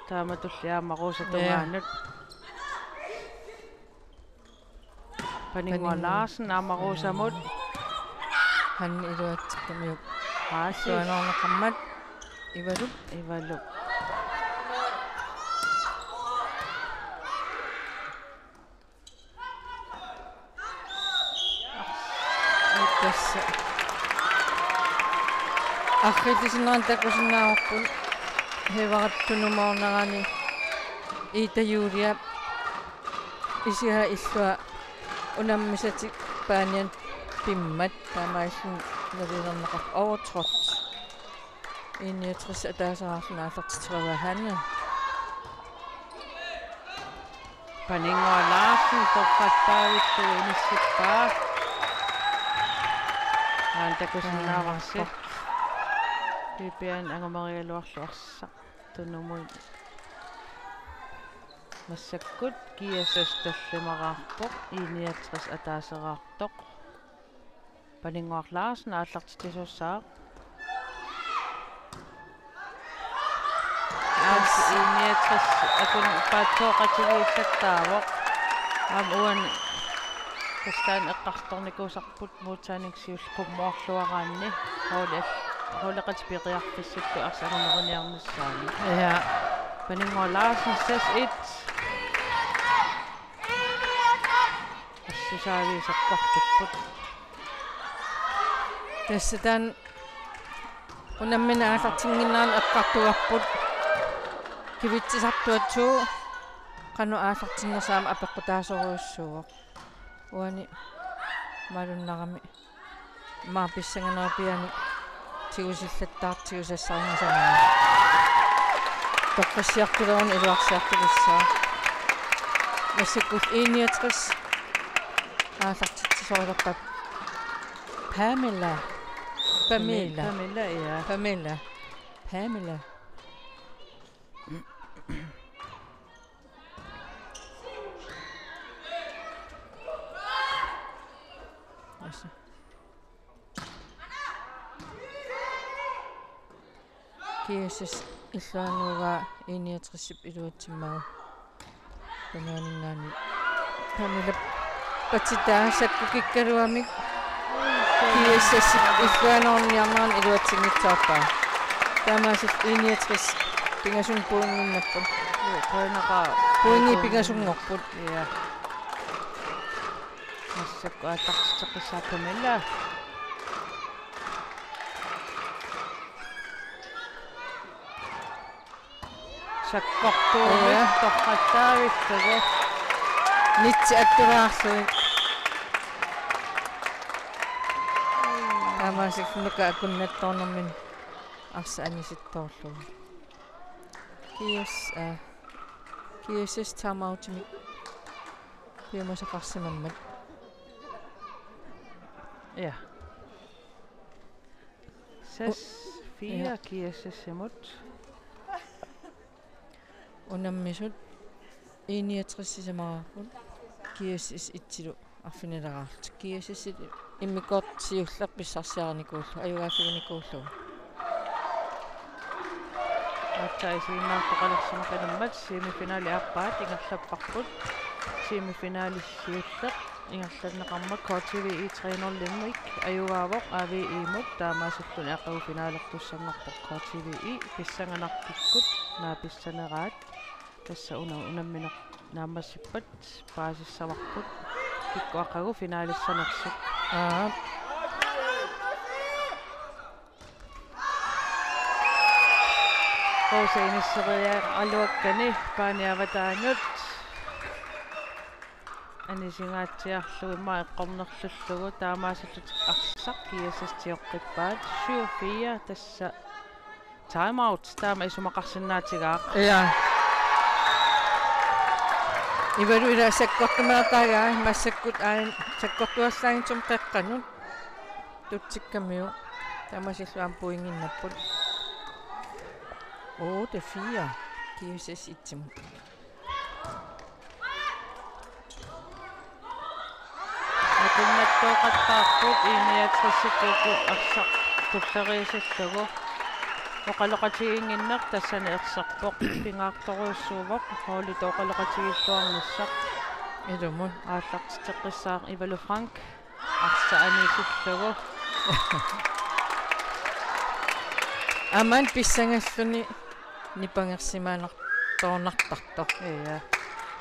Taamatulli aamma Rosa. Ja. Tungaanut. Paninnguaq Paninnguaq. Larsen aamma Rosamut. Hanni iluatsikkamiuk. Aasi. Tuanorneqarmat. Ivalup. Ivalup. Tassa. Arriillisinnerani takusinnaavarput Hevarat tunumoornerani Ida Julia isigaa illua unammisatik paanianut pimmat taamaalilluni nalilerneqarpoq overtrådt. I niogtres ataaseraarluni aallartiterigaa Hanne. Paninnguaq Larsen torrattaavillugu inissippaa. Aana takusinnaavarsi. P P A-mi angumerigaluarlugu arsaq tunumut. Massakkut G S S tallimaraarpoq, I niogtres ataaseraartoq. Paninnguaq Larsen aallartitsisuussaaq. Aamma I niogtres akun paatsooqatigiillattaavoq. Aamma uani tassa taanna eqqartornikuusarput modstandip siulleq qummoorluaraanni. Holdit, holdeqatit periarfissapput arsaq angumeriarnissaanut. Ja. Paninnguaq Larsen seks et. Assusaaviisarpartupput. Tassa taanna unammineq aallartinnginnerani eqqartugarput. Kivitsisartuatsiaq qanoq aallartinnersoq aamma apeqqutaasorujussuuvoq. Uani malunnarami. Immaqa pissanganerupiaani tigusillattaartigu sassarinngisamini. Toqqassiartuleruni iluarsiartulissaaq. Massakkut I niogtres aallartitsisoqalerpaa Pamela. Pamela. Pamela, ja. Pamela. Pamela. Asa. G S S illuanuugaa I niogtresip iluatsimmagu. Tungaaninngaanniit. Pamela patitaa sakkukikkaluamik. G S S illuanuunniarnerani iluatsinngitsoorpaa. Taamaasillutik I niogtres pingasunut pointinnginnapput. Joo, pointeqaaq. Pointit pingasunngorput. Ja. Massakkut aallartitseqqissaaq Pamela. Sakkortuumik. Ja. Toqqattaavillugu. Nitsi attulaarlugit. Taamaasillutik akunnattoornermini arsaq anisittoorlugu. G S, aa, G S S timeoutimik piumasaqarsimammat. Ja. Seks fire. Ja. G S S-imut. Unammisut I niogtres sisamaraarput. G S S etsilu arfinileraarlutik. G S S immikkoortoq siulleq pissarsiarinikuullugu, ajugaaffiginikuullugu. Aatsaat isiginnaartoqalersimagamik semifinali aappaat ingerlapparput. Semifinali siulleq ingerlanneqarmat K T V E tre nul-imik ajugaavoq A V E-mut, taamaasilluni aqagu finalertussanngorpoq K T V E. Pissanganartikkut naapissaneraat tassa una unammineq naammassippat paasissavarput kikkut aqagu finalissanersut. Aap. Rosa inisseriaraluakkani paani avataanut anisingaatsiarlugu immaqa eqqornerlullugu, taamaasillutik arsaq G S S tioqqippaat. Syv fire, tassa time out, taama isumaqarsinnaatigaaq. Ja. Ivalu ila sakkortumeertaagaa, massakkut aajuna sakkortuallaanngitsumik qeqqanut. Tutsikkamiuk. Taamaasillutik aamma pointiinnapput. Otte fire. G S S et-imut. Akunnattooqattaarput I niogtres-ikkut arsaq tulleriisillugu. Oqaloqatigiinnginneq tassani erserpoq. Pingaartorujussuuvoq holdit oqaloqatigiilluarnissaq. Ilumut. Aallartitseqqissaaq Ivalu Frank. Arsaq anisillugu. Aamma pissangalluni nipangersimaanartoornartartoq. Ja.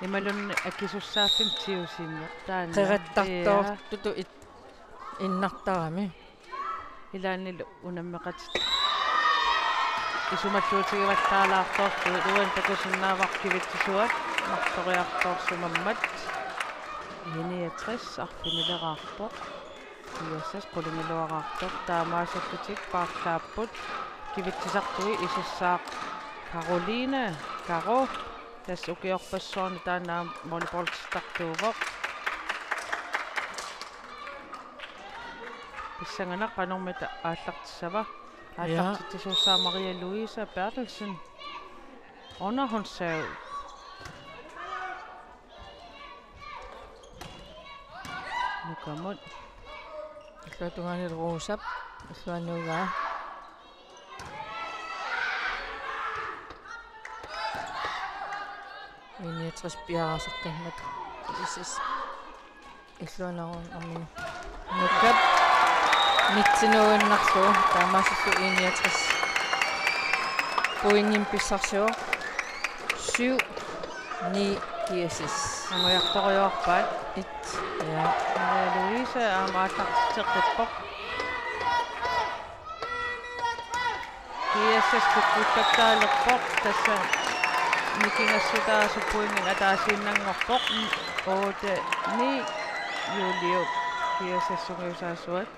Imaluunniit akisussaaffimmi tiusinneq taanna. Qerattartoortutut it-, innartarami. Ilaannilu unammeqatit isumalluutigivallaalaartoortut, uani takusinnaavarput kivitsisuat marloriartorsimammat. I niogtres arfinileraarpoq. G S S qulingiluaraartoq, taamaasillutik paarlaapput. Kivitsisartui isissaaq Karoline Karo. Tassa ukiorpassuarni taanna aamma volleyballittartuuvoq. Pissanganaq qanormita aallartissava. Ja. Aallartitsisuussaaq Maria Louise Berthelsen. Underhåndsserv. Nukamut. Illuatungaani Rosap. Illuanugaa. I niogtres piareersaqqimmat. G S S. Illuanugaa aamma. Nukap. Nitsinuinnarlugu. Taamaasillugu I niogtres. Pointimik pissarsivoq. Syv ni G S S. Anguniartorujoorpaat. Et. Ja. Maria Louise aamma aallartitseqqippoq. G S S kukkullattaalerpoq, tassa nikingassutaasut pointit ataasiinnanngorpoq, otte ni. Juliup G S S-iusaasuat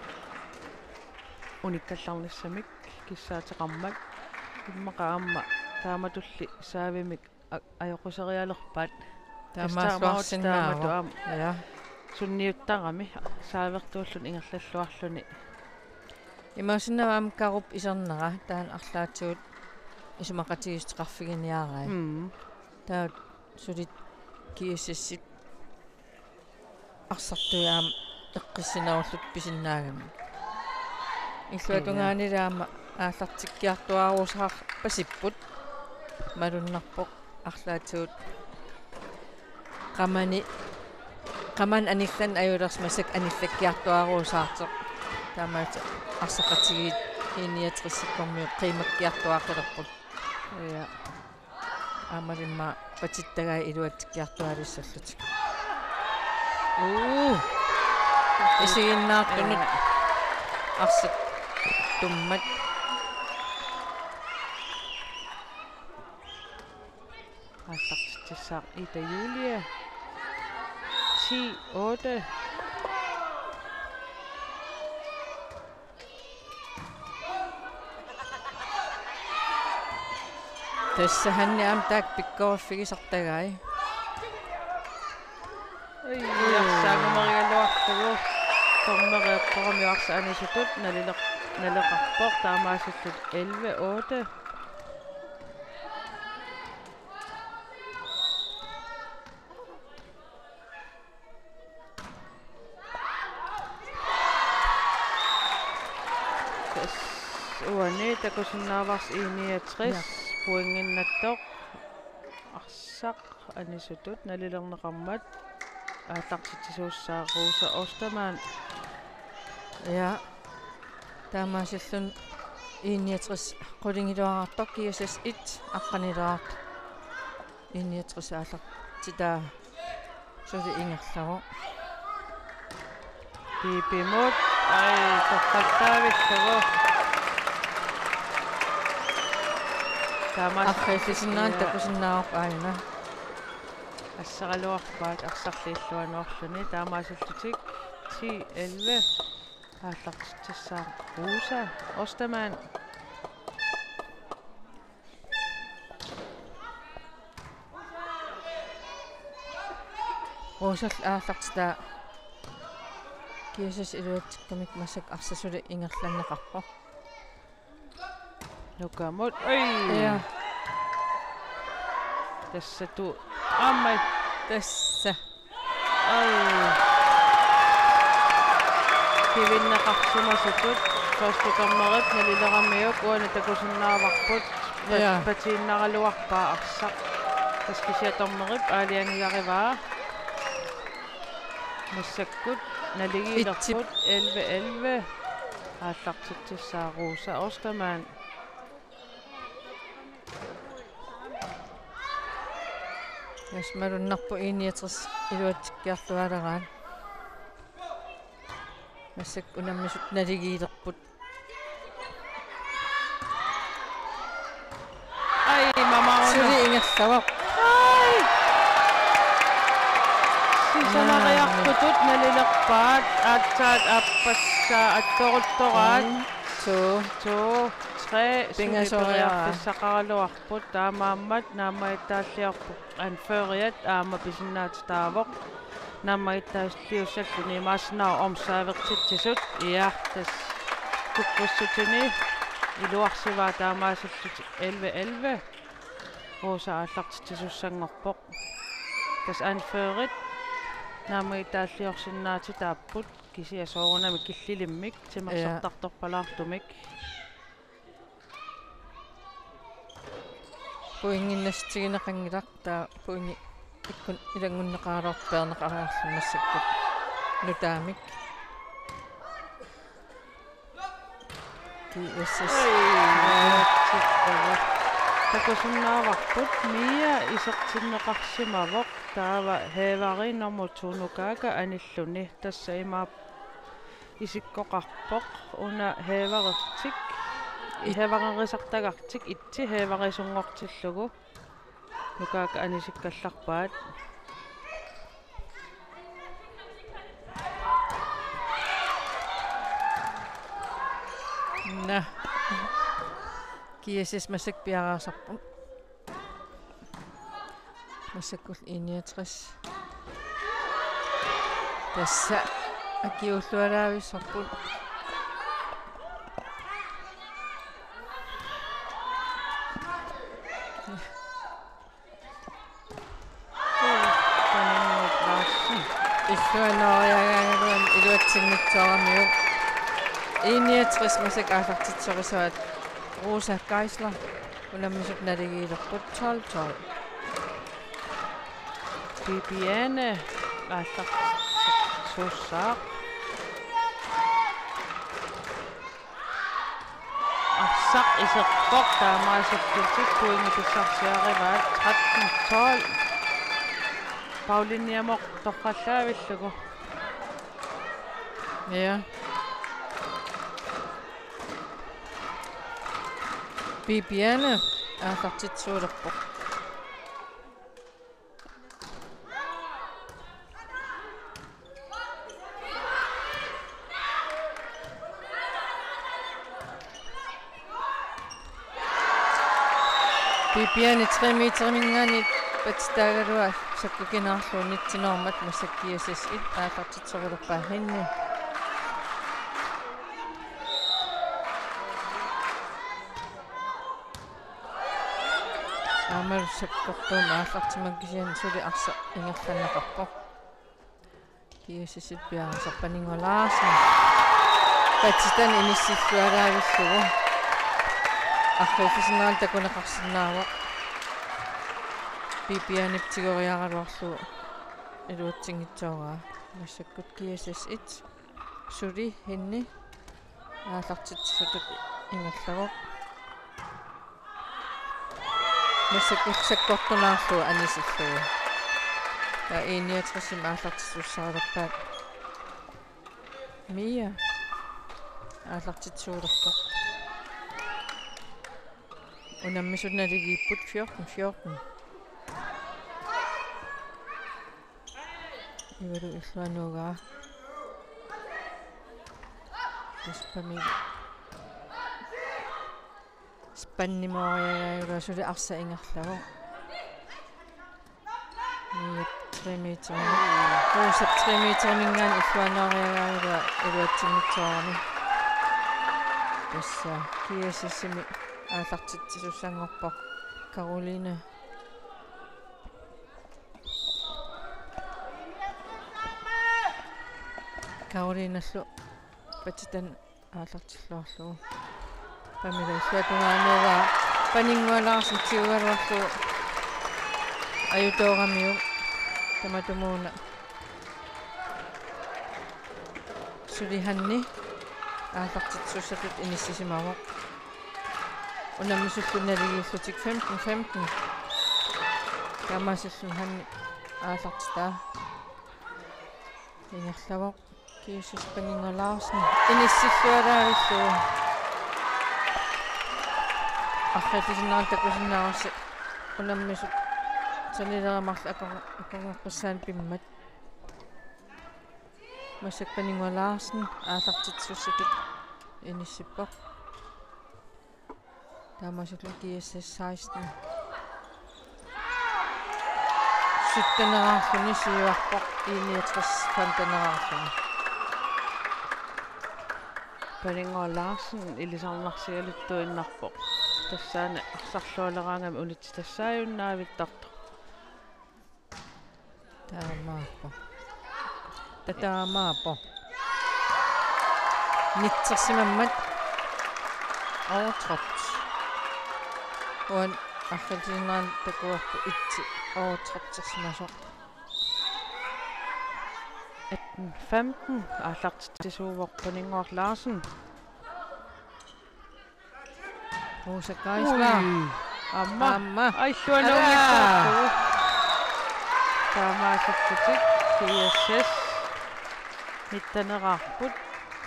unikkallarnissamik kissaateqarmat, immaqa aamma taamatulli saavimik a-, ajoquserialerpaat. Taamaassuarsinnaavoq. Taamatut aamma. Ja. Sunniuttarami saavertuulluni ingerlalluarluni. Imaassinnaavoq aamma Karup isernera taanna arlaatigut isumaqatigiissuteqarfiginiarai. Mm. Taava suli G S S-it arsartui aamma eqqissinerullutik pisinnaagamik. Illuatungaanili aamma aallartikkiartuaarusaarpasipput, malunnarpoq arlaatigut qamani, qamani anillanneq ajulersimasakka anillakkiartuaarusaartoq. Taamaattoq arsaqatigiit I niogtres-ikkormiut qiimakkiartuaaqqilerput. Ja. Aammalimma patittagai iluatsikkiartuaalissallutik. Uu. Isiginnaartunut. Ja. Arsaq tummat. Aallartitsissaaq Ida Julie. Ti otte. Tassa Hanni aamma taakku pikkoriffigisartagai. Ui, arsaanngumerigaluarlugu. Dommeri eqqorami arsaq anisutut nalileq-, naleqarpoq, taamaasillutik elleve otte. Tassa uani takusinnaavarsi I niogtres. Ja. Pointinnattoq arsaq anisutut nalilerneqarmat aallartitsisuussaaq Rosa Ostermann. Ja. Taamaasilluni I niogtres qulingiluarartoq, G S S et aqqaniluarartoq. I niogtres aallartitaa suli ingerlavoq. Pipimut, ai, torrallavillugu. Taamaas-, arrillisinnaanni, ja, takusinnaavarput aajuna. Assaraluarpaat arsarlu illuanuarluni, taamaasillutik ti elleve aallartitsissaaq Rosa Ostermann. Rosap aallartitaa G S S iluatsikkamik massakkut arsaq suli ingerlanneqarpoq. Nukamut. Oi. Ja. Tassa tu-, aamma. Tassa. Ai. Kivinneqarsimasutut første dommerip nalileramiuk uani takusinnaavarput. Pat-, ja, patiinnaraluarpaa arsaq. Tassa kisianni dommerip aalajangigarivaa. Massakkut naligiilerput elleve elleve. Aallartitsissaaq Rosa Ostermann. Tassa malunnarpoq I niogtres iluatsikkiartuaaleraat. Massakkut unammisut naligiilerput. Ai, mamaruna. Suli ingerlavoq. Ai. Sisaneriartutut nalilerpaat, aatsaat aappassaa attoruttoraat. Mm, to. To, tre, suli pingasoriaraat. Periarfissaqaraluarput, taamaammat naammagittaalliorput anføreriat aamma pisinnaatitaavoq. Naammagittaalliussalluni imaassinnaavoq omsaavertitsisut. Ja, tassa kukkussutini iluarsivaa, taamaasillutik elleve elleve. Rosa aallartitsisussanngorpoq. Tassa anførerit naammagittaalliorsinnaatitaapput, kisianni soorunami killilimmik timersortartorpalaartumik. Pointinnassuteqanngilaq, taava pointi ikkut ilanngunneqaraluartoq peerneqariarluni massakkut nutaamik. G S S. Ai, takusinnaavarput, Mia isertinneqarsimavoq, taava hæveri nummer to Nukaaka anilluni, tassa imaappoq isikkoqarpoq, una hæverertik, i- hævererisartagartik, itsi hæverisunngortillugu. Nukaaka anisikkallarpaat. Naa. G S S massakkut piareersarput. Massakkullu I niogtres. Tassa akiuulluaraavissorput. Illuanoriagaangaluan iluatsinngitsooramiuk. I niogtres massakkut aallartitsisuugaat Rosa Geisler. Unammisut naligiilerput tolv tolv. Bibiane aallartitsisuussaaq. Arsaq iserpoq, taamaasillutik pointit pissarsiarivaat, tretten tolv. Pauliniamut torrallaavillugu. Ja. Bibiane aallartitsisuulerpoq. Bibiane tre meteriminngaanniit patsitaagaluaq sakkukinaarlugu nitten-ormat, massakkut G S S et aallartitsisuulerpaa henni. Aammalu sakkortuumik aallartimmanga kisianni suli arsaq ingerlanneqarpoq. G S S-ip piareersarpaa Ningo Larsen. Patsitanik inissilluaraavillugu. Arriuffisinnaanera takuneqarsinnaavoq. Pipianip tigoriaraluarlugu iluatsinngitsooraa. Massakkut G S S et. Suli Henni aallartitsissutut ingerlavoq. Massakkut sakkortunaarlugu anisillugu. Ja, I niogtresimi aallartitsussaalerpaat. Mia aallartitsuulerpoq. Unammisut naligiipput fjorten fjorten. Ivalu illuanuugaa. Taspami. Spannimooriagaagulua suli arsaq ingerlavoq. Mia tre meter. Roosap tre meteriminngaanniit illuanooriagaagulua iluatsinngitsoorami. Tassa G S S-imi aallartitsisussanngorpoq Karoline. Karolinellu patitan aallartilluarlugu. Pamila illuatungaannuugaa Paninnguaq Larsen tigugaluarlugu ajutooramiuk tamatumuuna. Suli Hanni aallartitsissutut inissisimavoq. Unammisullu naligiillutik femten femten. Taamaasilluni Hanni aallartitaa ingerlavoq. G S S Paninnguaq Larsen inissilluaraavillugu. Arriuffisinnaanera takusinnaavarsi unammisut sanileriit marluk akor-, akornarpassuarnik pimmat. Massakkut Paninnguaq Larsen aallartitsissutut inissippoq. Taamaasilluni G S S seksten. Sytteneraarluni siuarpoq, I niogtres femteneraarluni. Paninnguaq Larsen ilisarnarsigaluttuinnarpoq. Tassaana arsarlualeraangami unitsitassaajunnavittartoq. Taamaappoq. Ta-, taamaappoq. Nitsersimammat. Overtrådt. Uani arriuffisinnaanera takuarput itsi overtrådtersimasoq. Atten femten aallartitsisuuvoq Paninnguaq Larsen. Rosa Geisler. Ui. Aamma. Aamma. Ai, illuanuunngitsoorpugut. Alaa. Taamaasilluni G S S nitteneraarput,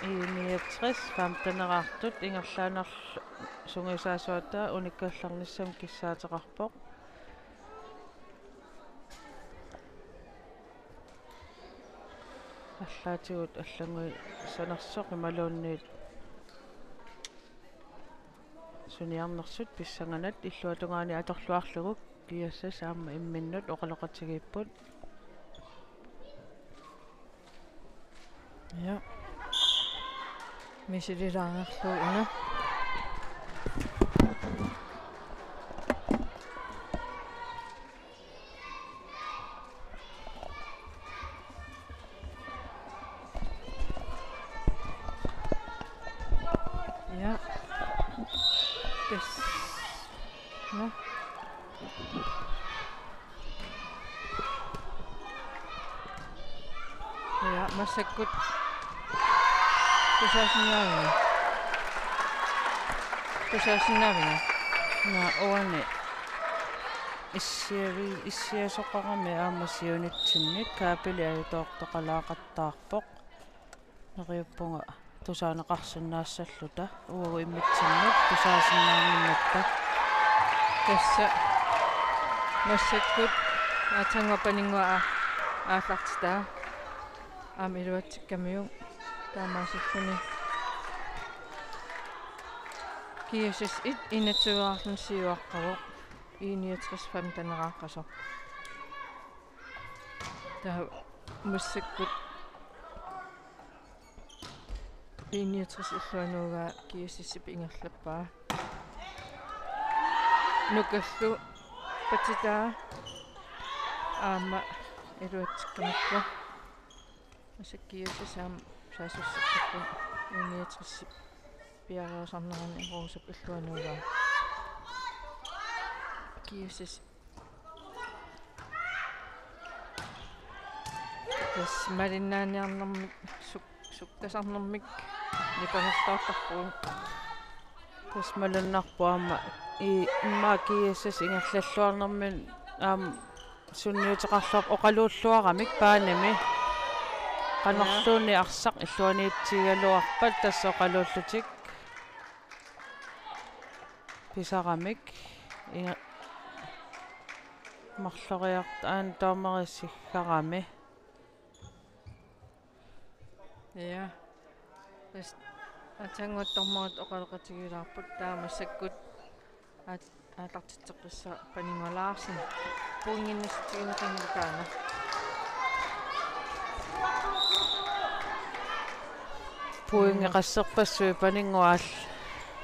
I niogtres femteneraartut, ingerlaannarlu sungiusaasuata unikkallarnissamut kissaateqarpoq. Arlaatigut allannguisanersoq imaluunniit suniarnersut pissanganaq illuatungaani atorluarlugu G S S aamma imminnut oqaloqatigiipput. Ja. Misililaarlugu una. Ja. Tassa. Nå. Ja, massakkut. Tusaasinnaaviuk? Tusaasinnaaviuk? Naa, uani. Issiavi-, issiasoqarami aamma siunitsinni kabeli ajutoortoqalaaqattaarpoq. Neriuppunga tusaaneqarsinnaassalluta uagut immitsinnut tusaasinnaannginnatta. Tassa massakkut aatsaannguaq Paninnguaq aa-, aallartitaa aamma iluatsikkamiuk taamaasilluni. G S S et enogtyveraarluni siuaqqavoq, I niogtres femteneraqqasoq. Taava massakkut I niogtres illuanuugaa G S S-ip ingerlappaa. Nukallu patitaa aamma iluatsikkamikku. Massakkut G S S aamma saassussikkakku I niogtres-ip piareersarnerani Rosap illuanuugaa. G S S. Tassa malinnaaniarnermik suk-, sukkasarnermik nipangertoortarpugut. Tassa malunnarpoq aamma i-, immaqa G S S ingerlalluarnermini aamma sunniuteqarluarpoq oqaluulluaramik baanimi. Qanorluunniit arsaq illuaniitsigaluarpat tassa oqaluullutik pisaramik. Inga-, marloriartaat aana dommeri siggarami. Ja. Tassa aatsaannguaq dommerit oqaloqatigilaarput taava massakkut aat-, aallartitseqqissaaq Paninnguaq Larsen. Pointinnissutigineqanngilaq taanna. Pointit qasserpassuit Paninnguaq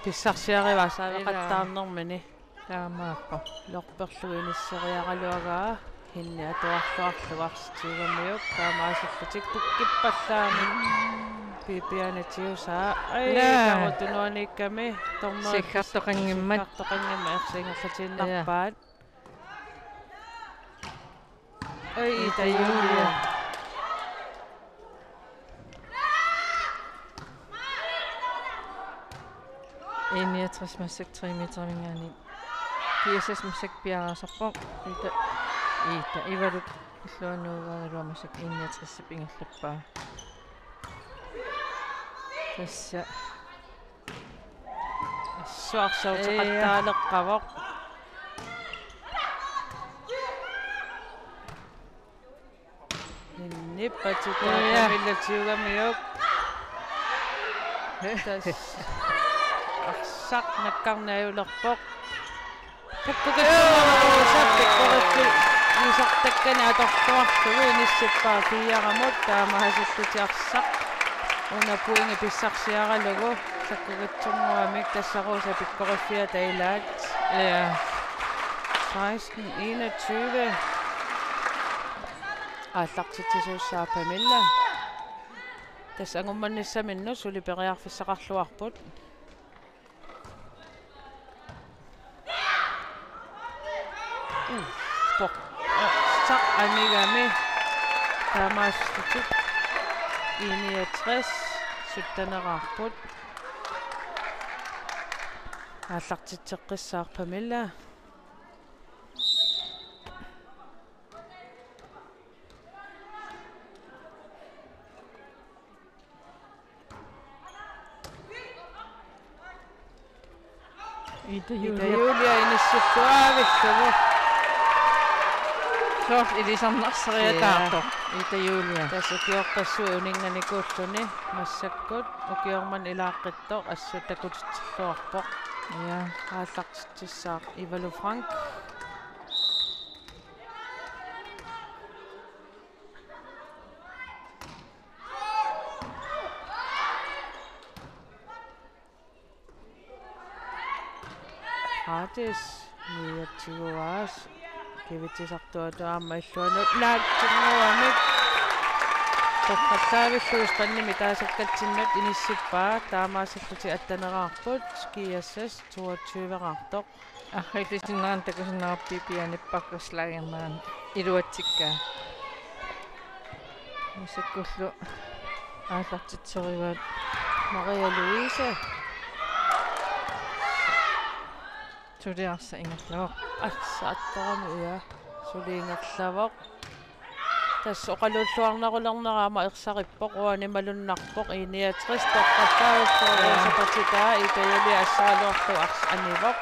pissarsiarivaa saaveqattaarnermini. Taamaappoq. Lorperlu inisseriaraluagaa Hinni atuarluarlugu arsaq tyvemiuk taamaasillutik pukkippallaamik. Pipiani tiusaa. Ai, naa. Taava tunuaniikkami dommerit siggartoqanngimmat. Siggartoqanngimmat arsaq ingerlatiinnarpaat. Ja. Ai, Ida Julia. Enogtres massakkut tre meterivinngaanniit. G S S massakkut piareersarpoq. Ida, Ida Ivalup illuanuugaagaluaq massakkut enogtresip ingerlappaa. Tassa. Suarsuuteqattaaleqqavoq. Nippatitaa. Ja. Pamilla tyvemiuk. Tassa arsaq nakkarneq ajulerpoq. Takkukitsunnguamik Rosa pikkoriffigisartakkani atorluarlugu inissippaa fireamut taamaasillutik arsaq. Una pointi pissarsiaralugu takkukitsunnguamik tassa Rosa pikkoriffiata ilaat. Ja. Seksten enogtyve. Aallartitsisuussaaq Pamilla. Tassa angummanissaminnut suli periarfissaqarluarput. Uff, pok-, arsaq anigami. Taamaasillutik enogtres sytteneraarput. Aallartitseqqissaaq Pamilla. Ida Ida Julia. Julia inissilluavillugu. Soorlu ilisarnarseriataartoq. Ja. Ida Julia. Tassa ukiorpassuit uninnganikuulluni massakkut ukiormanna ilaaqqittoq assut takutitsilluarpoq. Ja. Aallartitsissaaq Ivalu Frank. Hades, niogtyve aas, kivitsisartuatut aamma illuanut naatsunnguamik. Torrallavillugu spandimi taasakkatsinnut inissippaa, taamaasillutik atteneraarput, G S S toogtyveraartoq. Arriillisinnaanera takusinnaavarput Pipianip bakkerslægerneranut iluatsikkaa. Massakkullu aallartitserivaat. Maria Louise. Suli arsaq ingerlavoq. Arsaq attorami, ja. Suli ingerlavoq. Tassa oqaluulluarnerulernera aamma ersarippoq, uani malunnarpoq, enogtres torrallavissuaq. Ja. Rosa Patita, Ida Julia assaraluarlugu arsaq anivoq.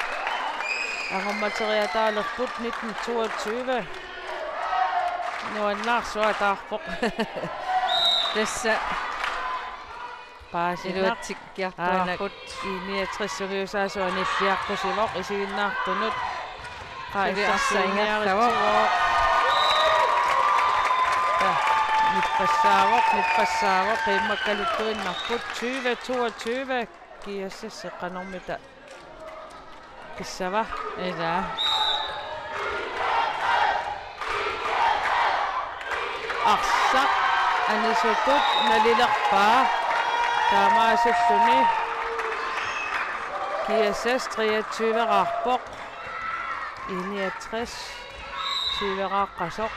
Angummateriataalerput nitten toogtyve. Nuannaarsuataarpoq. Tassa. Paasinaq. Iluatsikkiartuaarput. Aana enogtres sungiusaasoq anilliaqqusivoq isiginnaartunut. Suli arsaq ingerlavoq. Qa-, isersuiniaritsivoq. Ta-, nippassaavoq, nippassaavoq, qiimmakkaluttuinnarput, tyve toogtyve, G S S qanormita pissava. Ila. Arsaq anisutut nalilerpaa. Taamaasilluni G S S treogtyveraarpoq. I niogtres tyveraaqqasoq.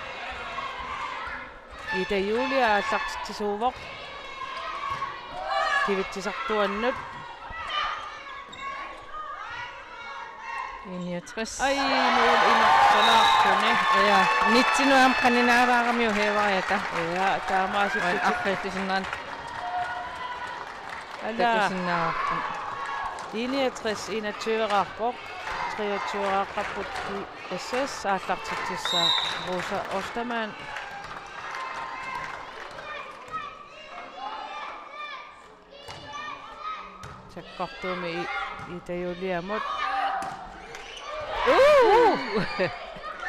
Ida Julia aallartitsisuuvoq. Kivitsisartuannut. I niogtres. Ai, mål inersalaarluni. Ja, nitsinut aamma qaninaalaaramiuk Højvariata. Ja, taamaasilluni. Uani arriitsusinnaaneq. Ala. Takusinnaavarput. I niogtres enogtyveraarpoq. Treogtyveraaqqapput G S S, aallartitsissaaq Rosa Ostermann. Sakkortuumik I-, Ida Juliamut. Uu!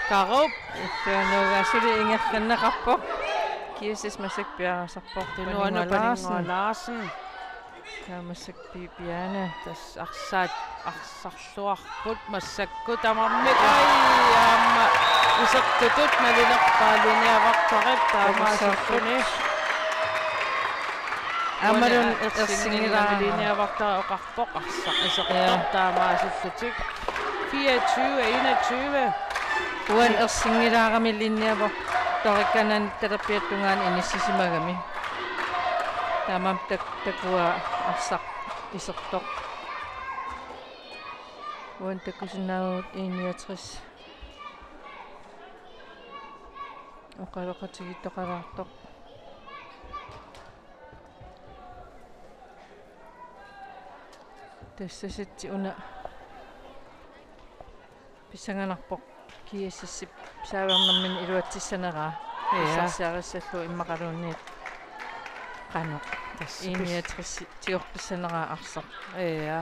Karup. Illuanuuga suli ingerlanneqarpoq. G S S massakkut piareersarpoq. Tunuanut Paninnguaq Larsen. Paninnguaq Larsen. Taava massakkut Bibiane. Tassa arsaat arsarluarput massakkut tamarmik. Ai, aamma isertutut nalilerpaa linjeavagterip taamaasilluni. Aammalu uani ersinngilaa-, ersinngilaa-, linjeavagteri oqarpoq arsaq isertoq. Ja. Taamaasillutik. Fireogtyve enogtyve. Uani ersinngilaarami linjeavagterikkanani talerpiata tungaanut inissisimagami. Taamaammat tak-, takuaa arsaq isertoq. Uani takusinnaavagut I niogtres. Oqaloqatigiittoqalaartoq. Tassa setsi una pissanganarpoq G S S-ip saavernermini iluatsissaneraa. Ja. Pissarsiarissallugu immaqaluunniit qanoq. Tassa I niogtres tigoqqissaneraa arsaq. Ja.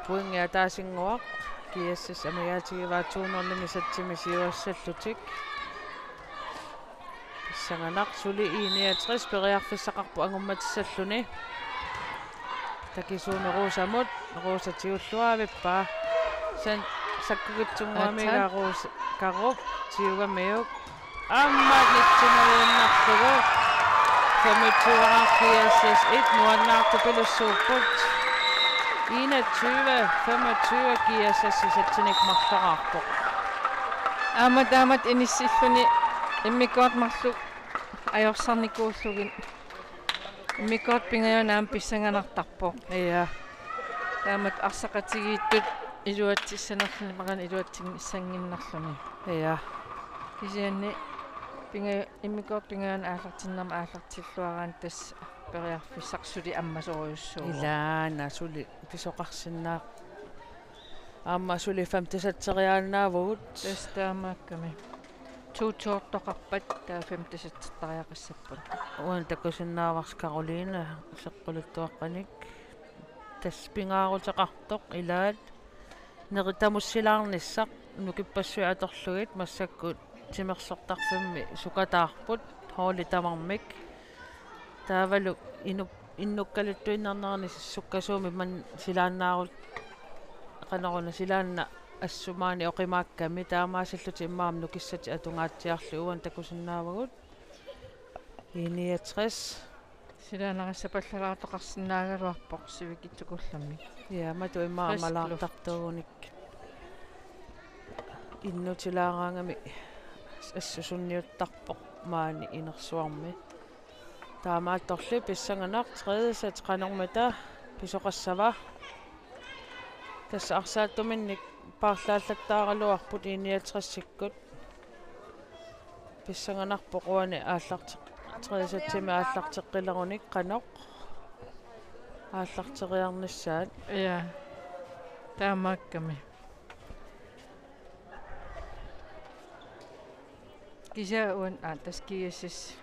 Pointi ataasinnguaq G S S amigaatigivaa to nul-imi setsimik siuassallutik. Pissanganaq suli I niogtres periarfissaqarpoq angummatisallugu. Takisuumik Rosamut, Rosa tigulluavippaa. San sakkukitsunnguamigaa Aatsaat. Rosa, Karup tigugamiuk. Aamma nitsinuinnarlugu. Femogtyve G S S et, nuannaartupilussuupput. Enogtyve femogtyve G S S setsinik marloraarpoq. Aamma taamatut inissilluni immikkoortut marluk ajorsarnikuullugit. Immikkoortut pingajuanni aamma pissanganartarpoq. Ja. Taamatut arsaqatigiittut iluatsissanerluni, maqan iluatsissannginnarluni. Ja. Kisianni pinga-, immikkoortut pingajuanni aallartinnermi aallartilluaraanni tassa periarfissaq suli ammasorujussuuvoq. Ilaana suli pisoqarsinnaaq. Aamma suli femtesatseriaannaavugut. Tassa taamaakkami. To-toortoqarpat taava femtesatseriaqassapput. Uani takusinnaavarsi Karoline seqqulittuaqqanik. Tassa pingaaruteqartoq ilaat. Neri tamussilaarnissaq nukippassuit atorlugit massakkut timersortarfimmi sukataarput holdit tamarmik. Taavalu inu-, innukkaluttuinnarnerani sukkasuumik manna silaannaarut-, qanoruna silaanna assut maani oqimaakkami taamaasillutik immaqa aamma nukissatik atungaatsiarlugit uani takusinnaavagut. I niogtres. Silaannarissapallalaartoqarsinnaagaluarpoq sivikitsukullammik. Ja, matu immaqa Frisk luft. Ammalaartartuugunik. Innutilaaraangami assut sunniuttarpoq maani inersuarmi. Taamaattorli pissanganaq tredje sæt qanormita pisoqassava. Tassa arsaattuminnik paarlaallattaaraluarput I niogtresikkut. Pissanganarpoq uani aallarteq-, tredje sætimi aallarteqqilerunik qanoq aallarteriarnissaat. Ja. Taamaakkami. Kisianni uani, aa, tassa G S S.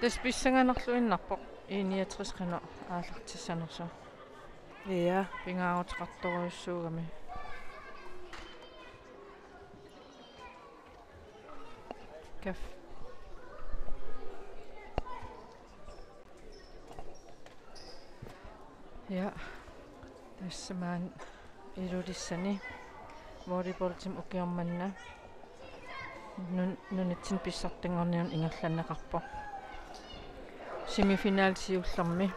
Tassa pissanganarluinnarpoq I niogtres qanoq aallartissanersoq. Ja. Pingaaruteqartorujussuugami. Kaf. Ja. Tassa maani Ilulissani volleyballimi ukioq manna nun-, nunatsinni pissartanngorniunneq ingerlanneqarpoq. Semifinal siullermi.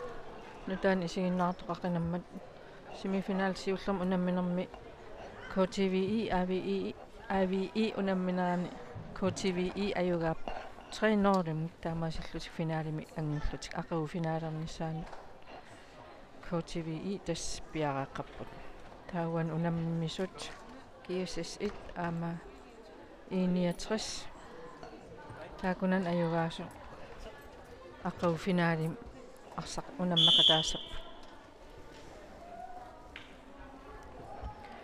Nutaanik isiginnaartoqaqinammat. Semifinal siullermi unamminermi K T V I, A V I, A V I unamminerani K T V I ajugaappoq tre nul, taamaasillutik finalimi angullutik aqagu finalernissaanut K T V I tassa piareeqqapput. Taava unammisut G S S et aamma I niogtres. Taakkunani ajugaasut aqagu finalimi arsaq unammeqataassapput.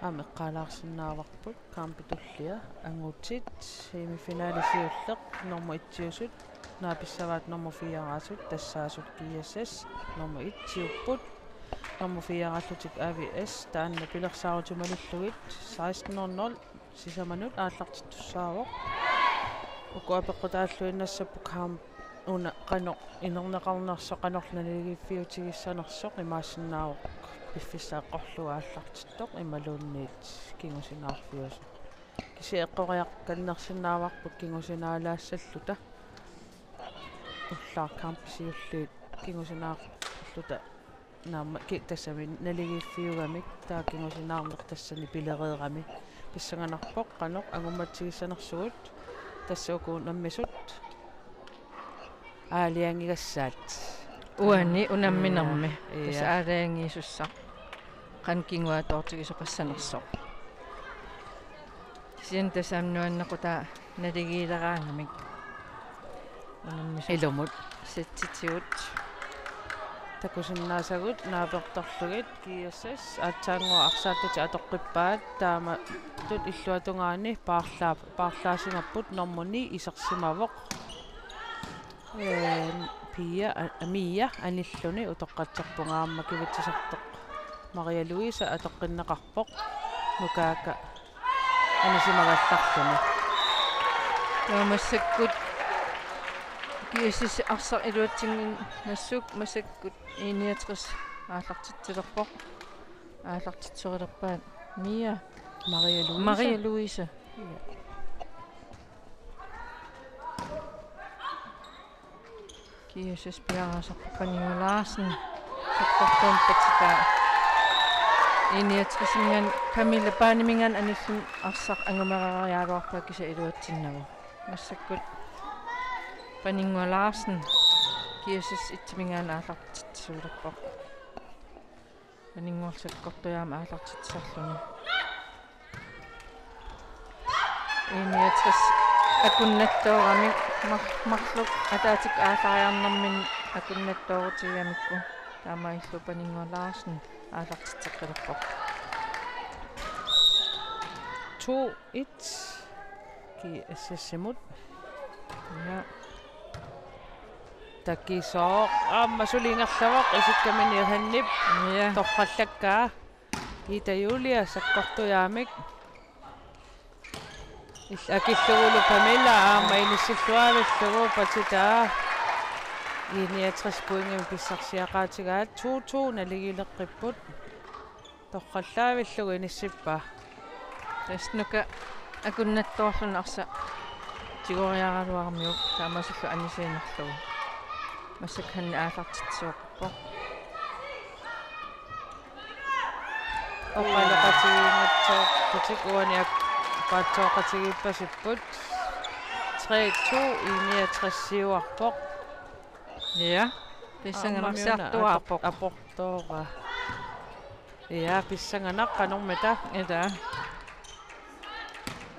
Aamma eqqaalaarsinnaavarput kampitullia angutit semifinali siulleq nummer et-iusut naapissavaat nummer fire-asut, tassaasut G S S nummer et-iupput, nummer fire-allutik A V S, taanna pilersaarutit malillugit seksten nul nul sisamanut aallartittussaavoq. Uku apeqqutaalluinnassapput kamp una qanoq inerneqarnersoq, qanorlu naligiiffiutigissanersoq, imaassinnaavoq piffissaq eqqorlugu aallartittoq imaluunniit kingusinaarfiusoq. Kisianni eqqoriarkannersinnaavarput kingusinaalaassalluta. Ullaaq kampit siulliit kingusinaarluta naamma ki-, tassami naligiiffiugamik, taava kingusinaarneq tassani pilereerami pissanganarpoq qanoq angummatsigissanersugut. Tassa uku unammisut aalajangigassaat. Uani unamminermi. Ia, ia. Tassa aalajangiisussaq qanoq kinguaattoortigisoqassanersoq. Kisianni tassami nuannequtaa naligiileraangamik. Unammisut. Ilumut. Settitigut. Takusinnaasagut naapertorlugit G S S aatsaannguaq arsaattutik atoqqippaat, taamatut illuatungaani paarlaa-, paarlaassimapput, nummer ni isersimavoq. Ee, Pia, a-, Mia anilluni utoqqatserpunga, aamma kivitsisartoq Maria Louise atoqqinneqarpoq. Nukaaka anisimagallarluni. Taava massakkut G S S arsaq iluatsinngimmassuk massakkut I niogtres aallartitsilerpoq. Aallartitserilerpaat Mia. Maria Louise. Maria Louise. Ia. G S S piareersarpoq, Paninnguaq Larsen sakkortuumik patitaa. I niogtres-iminngaanniit Camilla Baaniminngaanniit anilluni arsaq angumereeriaraluarpaa kisianni iluatsinnagu. Massakkut Paninnguaq Larsen G S S et-iminngaanniit aallartitsisuulerpoq. Paninnguaq sakkortujaamik aallartitsisarluni. I niogtres akunnattoorami mar-, marluk ataatsikkut aallariarnerminni akunnattoorutigigamikku, taamaalillugu Paninnguaq Larsen aallartitseqqilerpoq. To et G S S-imut. Ja. Takisoq aamma suli ingerlavoq, isikkamini Johanip. Ja. Torrallakkaa. Ida Julia sakkortujaamik. Il-, akillugulu Pamela aamma inissilluaavillugu patitaa. I niogtres pointimik pissarsiaqaatigaat, to to naligiileqqipput. Torrallaavillugu inissippaa. Tassa Nuka akunnattoorluni arsaq tigoriaraluaramiuk taamaasillugu anisiinnarlugu. Massakkut Hanne aallartitsisuuvoq. Oqaloqatigiinngitsoorputik, uani ak-, paatsooqatigiippasipput. Tre to, I niogtres siuarpoq. Ja, pissanganarsiartuaarpoq. Aamma Miuna ator-, aportoora. Ja, pissanganaq qanormita. Ila.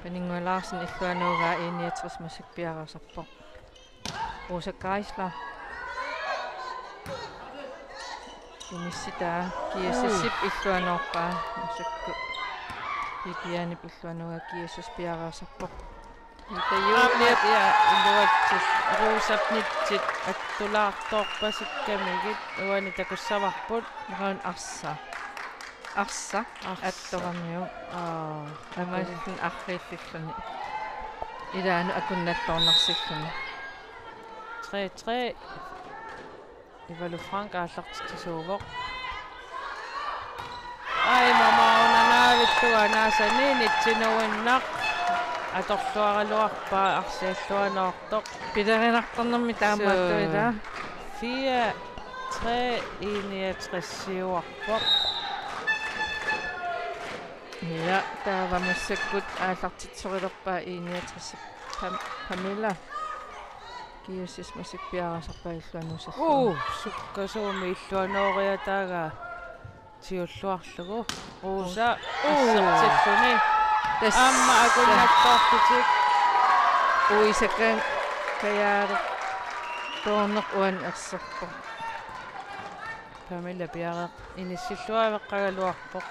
Paninnguaq Larsen illuanooraa I niogtres massakkut piareersarpoq. Rosa Geisler. Inissitaa G S S-ip illuanoorpaa. Massakkut Vivianip illuanooraa G S S piareersarpoq. Ida Julia. Aamma, ja, iluatsit, ruusapnitsit attulaartoorpasikkamigit, uani takussavarput. Imaluunniit arsa. Arsa. Arsa. Attoramiuk. Aa. Taamaalilluni arriillilluni. Ilaanni akunnattoornarsilluni. Tre tre. Ivalu Frank aallartitsisuuvoq. Ai, mama, una naavillugu anaasani nitsinuinnaq atorluaraluarpaa arsialluanoortoq. Pilerinartornermi taamaattuila. Suu. Fire tre, I niogtres siuarpoq. Ja, taava massakkut aallartitsorilerpaa I niogtres Pam-, Pamela. G S S massakkut piareersarpaa illuanut sallugu. Uu, sukkasuumik illuanooriataagaa siulluarlugu. Rosa, uu, assertilluni. Tassa. Aamma akunnattoorlutik. Uisakka Kajaartoorneq uani erserpoq. Pamela piareer-, inissilluaveqqagaluarpoq.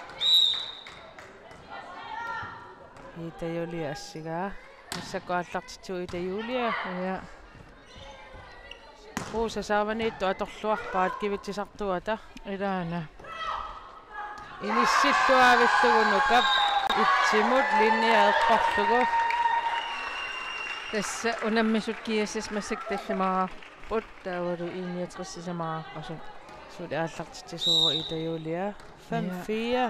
Ida Julia assigaa. Massakkut aallartitsivoq Ida Julia. Ja. Rosa saavaniittoq atorluarpaat kivitsisartuata. Ilaana. Inissilluavillugu Nukap etsimut linjia eqqorlugu. Tassa unammisut G S S massakkut tallimaraarput, taavalu I niogtres sisamaraarpasut. Suli aallartitsisuuvoq Ida Julia. Fem fire.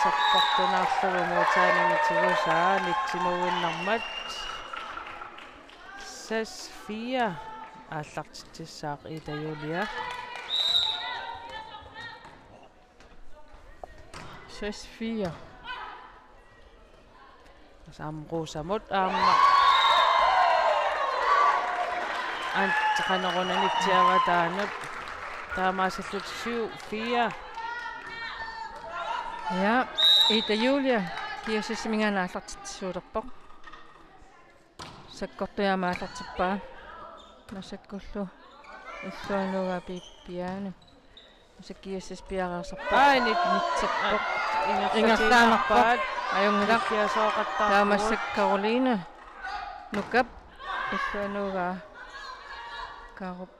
Sakkortunaarlugu modtagningit tigusaa nitsinuinnarmat. Seks fire aallartitsissaaq Ida Julia. Seks fire. Tassa aamma Rosamut aamma. Ant qanoruna nitsiavataanut. Taamaasillutik syv fire. Ja, Ida Julia G S S-iminngaanniit aallartitsisuulerpoq. Sakkortujaamik aallartippaa. Massakkullu illuanut Pipiana. Massakkut G S S piareersarpoq. Ai, nit-, nitserpoq. Aa, ingerlaannarpoq. Ingerlaannarpaat. Ajunngilaq. Nittiasooqattaarpugut. Taava massakkut Karoline Nukap. Illuanut Karup.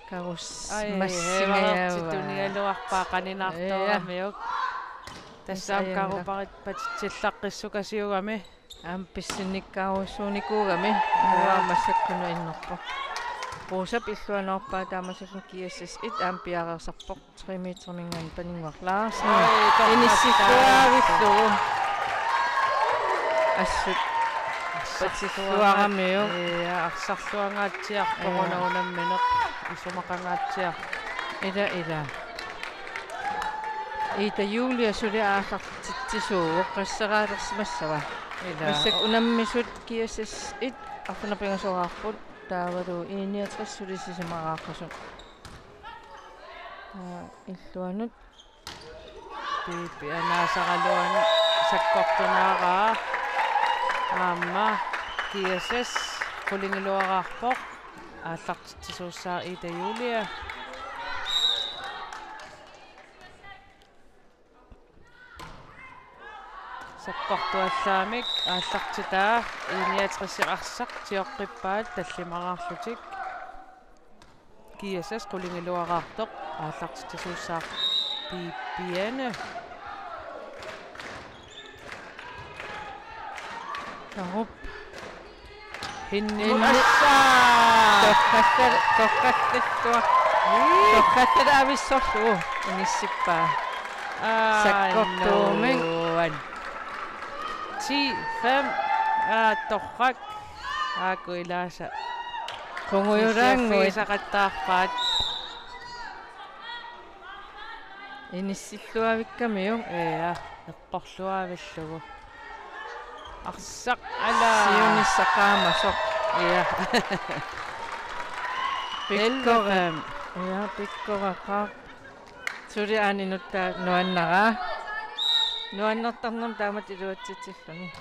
Karus. Ai, massingajaavaa. Heevareertitunigaluarpaa qaninartooramiuk. Ja. Tassa aamma ajunngilaq. Karuparit patitsillaqqissukasiugami. Aamma pissinnikkaarussuunikuugami. Aa. Uanga massakkut innerpoq. Rosap illuanoorpaa taamaasilluni G S S et aamma piareersarpoq. Tre meteriminngaanniit Paninnguaq Larsen. Ai, torrak. Inissilluavillugu. Assut. Arsarluanga-, patilluaramiuk. Ja, arsarluangaatsiarpoq. Ja. Una unammineq. Isumaqangaatsiarpoq. Ila, ila. Ida Julia suli aallartitsisuuvoq, qasseraalersimassava. Ila. Massakkut unammisut G S S et arfineq pingasoraarput, taavalu I niogtres suli sisamaraarpasut. Aa, illuanut. Pipi anaasaraluan sakkortunaaraa. Aamma G S S qulingiluaraarpoq. Aallartitsisuussaaq Ida Julia. Sakkortuallaamik aallartitaa I niogtres arsaq tioqqippaat tallimaraarlutik. G S S qulingiluaraartoq aallartitsisuussaaq Pipiana. Tarup. Hinni. Hinni. Assaa! Torrassal-, torrassalluaq. Ii. Torrassat avissorlugu inissippaa. Aa, sakkortuumik. Nuan. Ti fem. Aa, torrak. Aaku ilaasa. Qungujulaannguit. Sisuffigisaqattaarpaat. Inissilluavikkamiuk. Ja, eqqorluavillugu. Arsaq, ala. Siunissaq qaamasoq. Ja. Pikkori. Elleve. Ja, pikkoreqaaq. Suli aana inuttaa nuannaraa. Nuannertarnermut taamatut iluatsitsilluni.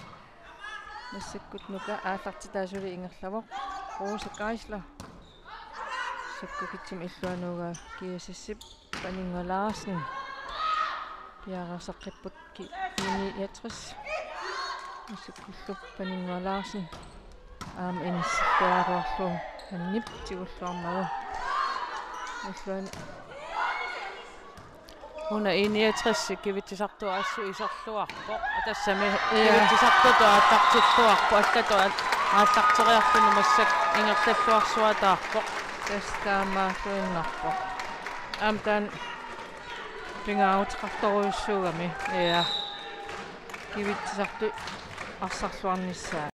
Massakkut Nuka aallartitaa suli ingerlavoq. Rosa Geisler. Sakkukitsimik illuanut G S S-ip Paninnguaq Larsen. Piareersaqqipput ki-, I niogtres. Massakkullu Paninnguaq Larsen. Aamma inissilluaraluarlugu. Annip tigulluarmagu. Illuan Una I niogtres kivitsisartut assut iserluarpoq. Tassami. Ja. Kivitsisartutut aallartilluarpoq. Allatut aal-, aallarteriarluni massakkut ingerlalluarsuataarpoq. Tassa taamaalluinnarpoq. Aamma taanna pingaaruteqartorujussuugami. Ja. Kivitsisartut arsarluarnissaat.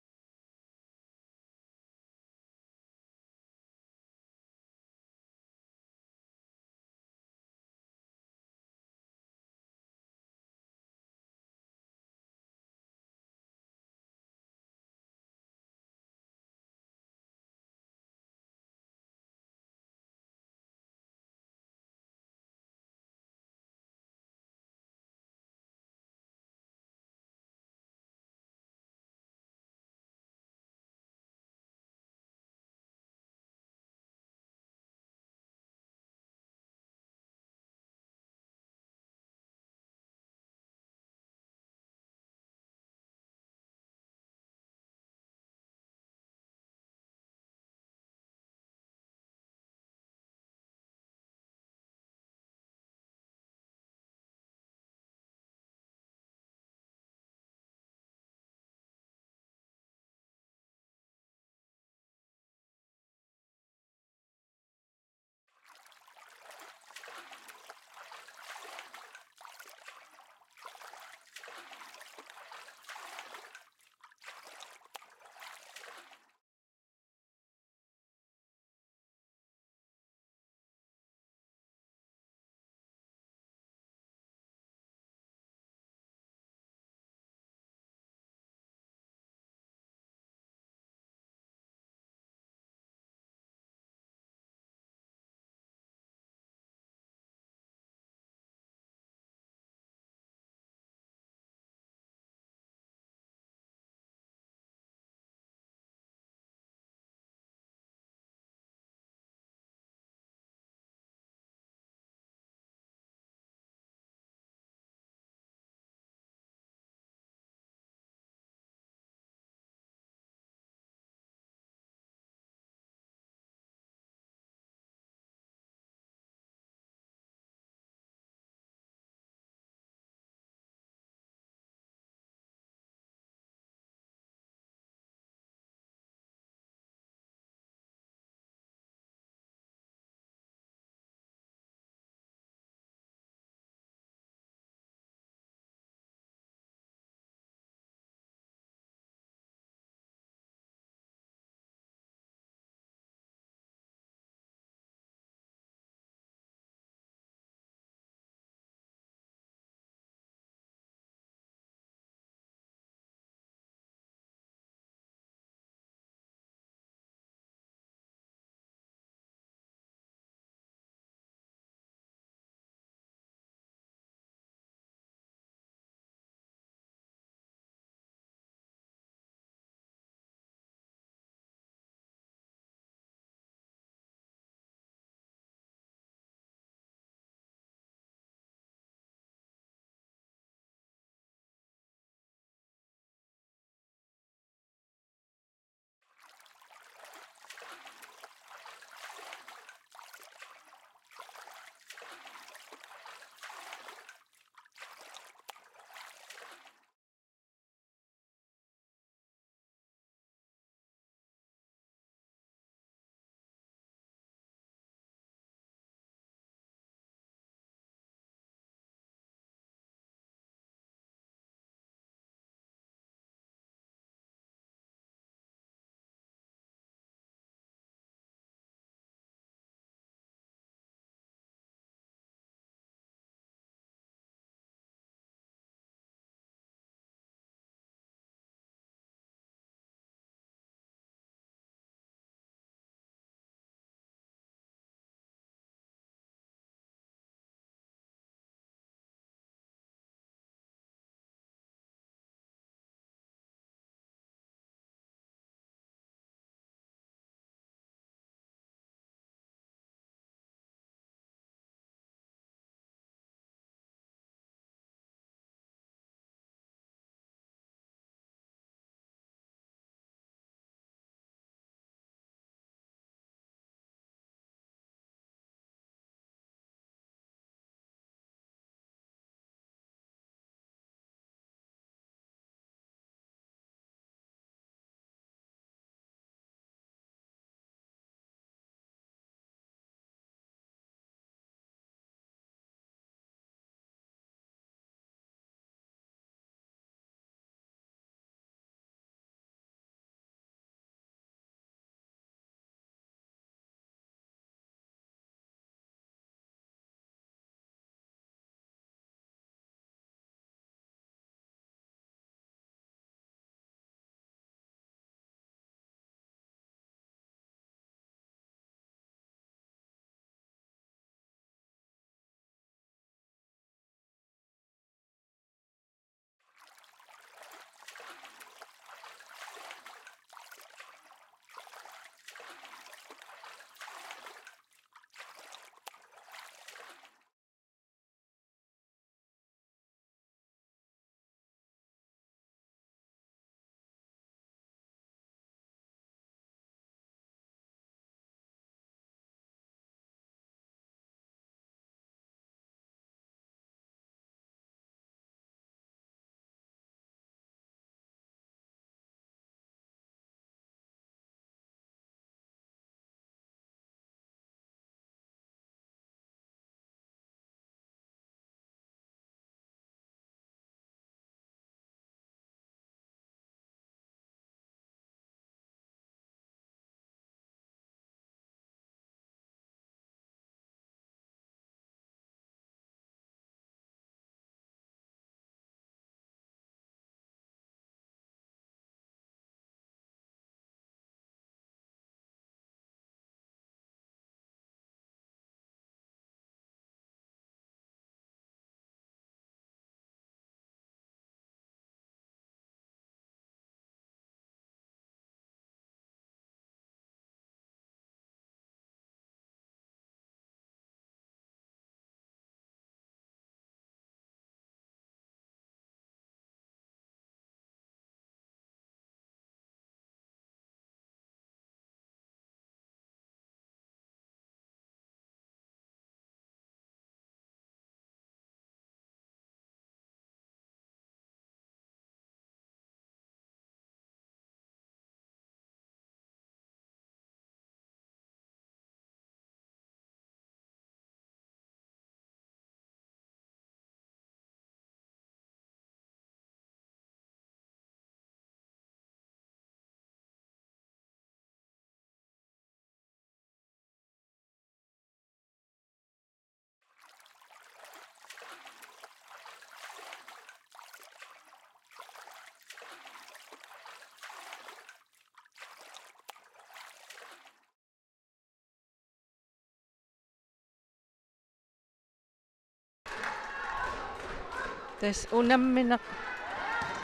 Tassa unammineq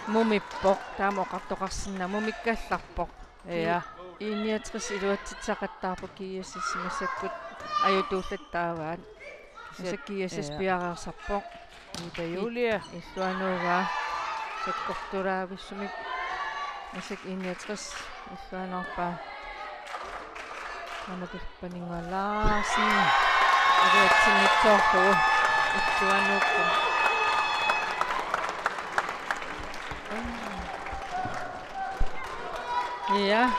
mumippoq, taama oqartoqarsinnaa, mumikkallarpoq. Ja. I niogtres iluatsitsisaqattaarpoq G S S massakkut ajutuullattaavaat. Massakkut G S S ja. Piareersarpoq. Ida Julia. Illuanuugaa. Sakkortulaavissumik. Massakkut I niogtres illuanuarpaa. Aamma Paninnguaq Larsen. Iluatsinngitsoorlugu. Illuanuupput. Ja.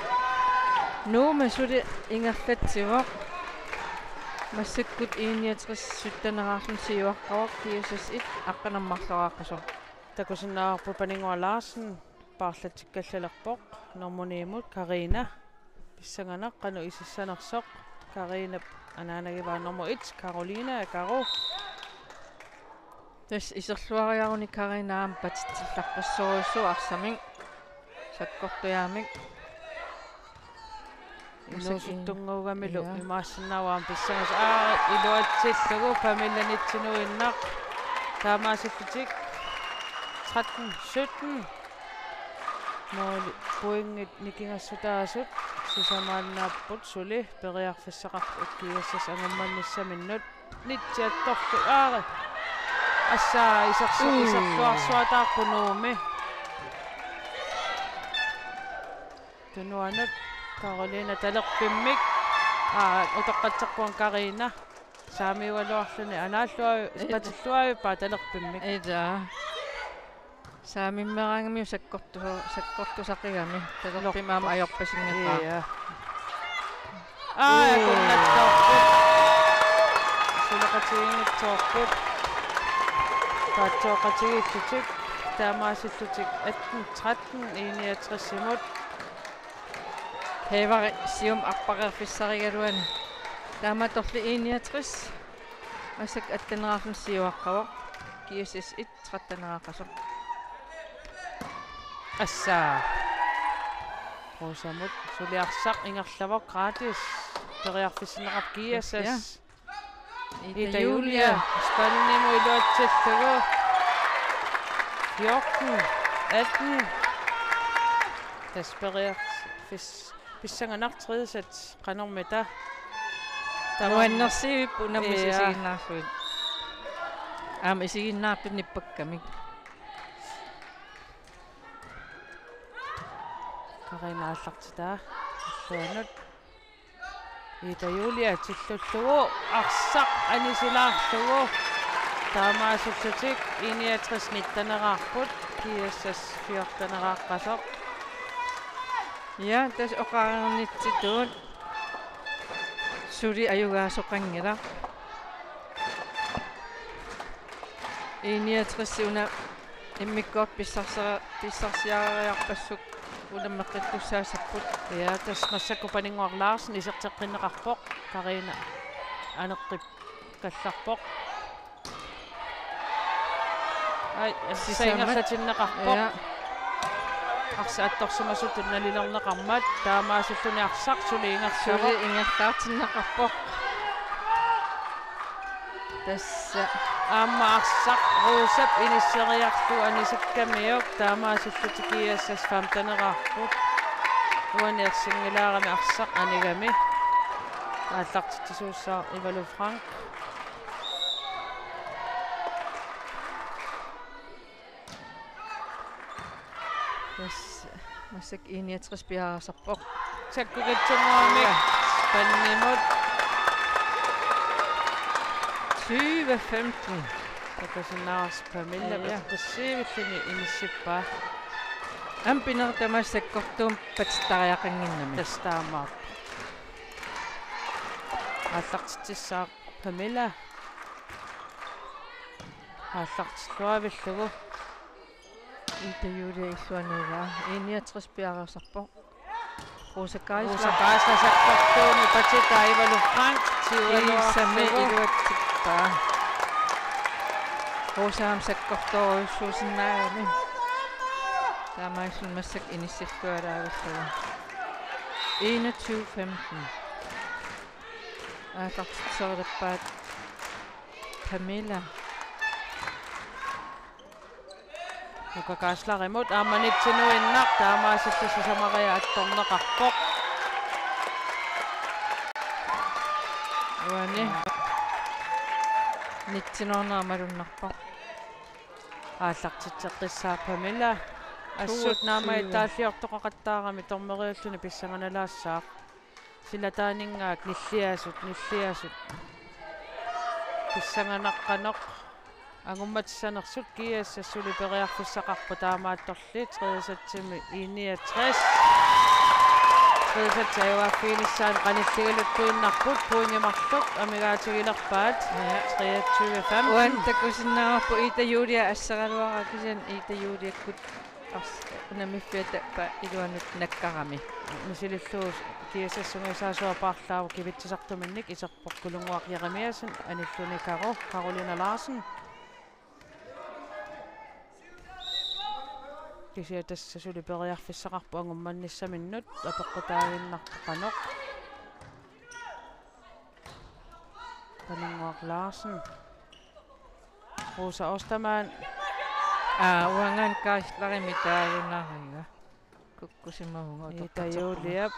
Nuummi suli ingerlatsivoq. Massakkut I niogtres sytteneraarluni siuaqqavoq, G S S et aqqaneq-marloriaaqqasoq. Takusinnaavarput Paninnguaq Larsen paarlatsikkallalerpoq, nummer ni-mut Karina. Pissanganaq qanoq isissanersoq. Karinap anaanagivaa nummer et, Karolina Karu. Tassa iserluariaruni Karina aamma patitsillaqqissorujussuuvoq arsamik. Sakkortujaamik. Inuusuttunnguugamilu ja. Imaassinnaavoq pissangas. Aa, iluatsillugu Pamela nitsinuinnaq. Taamaasillutik tretten sytten. Mål pointit nikingassutaasut sisamaannaapput suli periarfissaqarpoq G S S angummanissaminnut. Nitsiattorlu aari. Assaa isersu-, uu, isersuarsuataarpoq Nuummi. Tunuanut Karolina talerpimmik. Aa, utoqqatserpunga Karina. Saamiugaluarluni anaalluavi-, ita. Patilluavippaa talerpimmik. Ita. Saamimmeeraangamiuk sakkortu-, sakkortusaqigami. Talerpimmi aamma ajorpasinngilaa. Ja. Aa, uu, akunnattoorput. Suleqatigiinngitsoorput. Paatsooqatigiillutik. Taamaasillutik atten tretten I niogtres-imut. Heevari siumut arpareerfissarigaluani. Taamaattorli I niogtres. Massakkut atteneraarluni siuaqqavoq. G S S et tretteneraaqasoq. Assaa. Rosamut suli arsaq ingerlavoq gratis. Periarfissinneqarpoq G S S. Ja. Ida Julia. Ida Julia. Spandimut iluatsillugu. Fjorten, atten. Tassa periarfis-, pissanganaq tredje sæt qanormita. Tamarmi. Nuannersivipput unammisut, ja, isiginnaarlugit. Aamma isiginnaartut nippakkamik. Karina aallartitaa. Illuanut. Ida Julia tillullugu arsaq anisilaarlugu. Taamaasillutik I niogtres nitteneraarput, G S S fjorteneraqqasoq. Ja, tassa oqarnitsitut suli ajugaasoqanngilaq. I niogtres una immikkoortut pissarsia-, pissarsiariarpassuk unammeqqittussaassapput. Ja, tassa massakkut Paninnguaq Larsen iserteqqinneqarpoq. Karina aneqqikkallarpoq. Ai, sisama-, ingerlatinneqarpoq. Ja. Arsaq attorsimasutut nalilerneqarmat, taamaasilluni arsaq suli ingerlavoq. Suli ingerlaartinneqarpoq. Tassa. Aamma arsaq Rosap inisseriarlugu anisikkamik, taamaasillutik G S S femteneraarput. Uani ersinngilaarami arsaq anigami. Aallartitsisuussaaq Ivalu Frank. Tassa massakkut I niogtres piareersarpoq. Sakkukitsunnguamik. Ja. Spandimut. Tyve femten. Takusinnaavarsi Pamela, ja, eqqissiivilluni inissippaa. Aamma pinerit tamaasa sakkortuumik patittariaqannginnami. Tassa taamaappoq. Aallartitsissaaq Pamela. Aallartilluavillugu. Ida Julia illuanuugaa. I niogtres piareersarpoq. Rosa Geisler. Rosa Geisler sakkortuumik patitaa, Ivalu Frank siuanuarlugu. Iisami iluatsippaa. Rosa aamma sakkortoorujussuusinnaagami. Taamaalilluni massakkut inissillualaavissagaa. Enogtyve femten. Aallartitserilerpaat Pamela. Nuka Geislerimut aamma nitsinuinnaq, taamaasillutik sisamaria attorneqarpoq. Uani. Nitsinuarnera malunnarpoq. Aallartitseqqissaarpamila. Assut naammagittaalliortoqaqattaarami dommeriulluni pissanganalaassaaq. Silataaninngaanniit nilliasut, nilliasut. Pissanganaq qanoq. Angummatissanersut GSS suli periarfissaqarpoq, taamaattorli tredje sætimi I niogtres. Tredje sæt ajugaaffiginissaanut qanilligiluttuinnarput, pointi marluk amigaatigilerpaat. Ja. Treogtyve femten. Uani takusinnaavarput Ida Julia asseraluaraa, kisianni Ida Juliakkut ars-, unammiffiata iluanut nakkarami. Misilillugu GSS-sungajasaasuarpaarlaavoq, kivitsisartuminnik iserpoq Kulunnguaq Jeremiassen, anilluni Karo, Karolina Larsen. Kisianni tassa suli periarfissaqarpoq angummannissaminnut, apeqqutaaginnarpoq qanoq. Kulunnguaq Larsen. Rosa Ostermann. Aa, uangaana Geislerimi taagornariga. Kukkusimavunga. Ida Julia.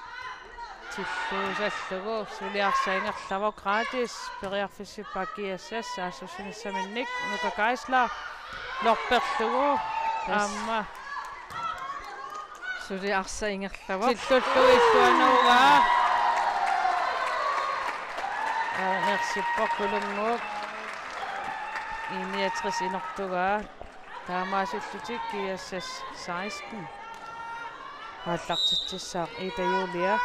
Tilluusallugu. Suli arsaq ingerlavoq, gratis. Periarfissippaa GSS saassussinissaminnik. Nuka Geisler. Lorperlugu. Yes. Aamma. Suli arsaq ingerlavoq. Tillullugu illuanuugaa. Aa, nersippoq Kulunnguup. I niogtres inortugaa. Taamaasillutik GSS seksten. Aallartitsissaaq Ida Julia.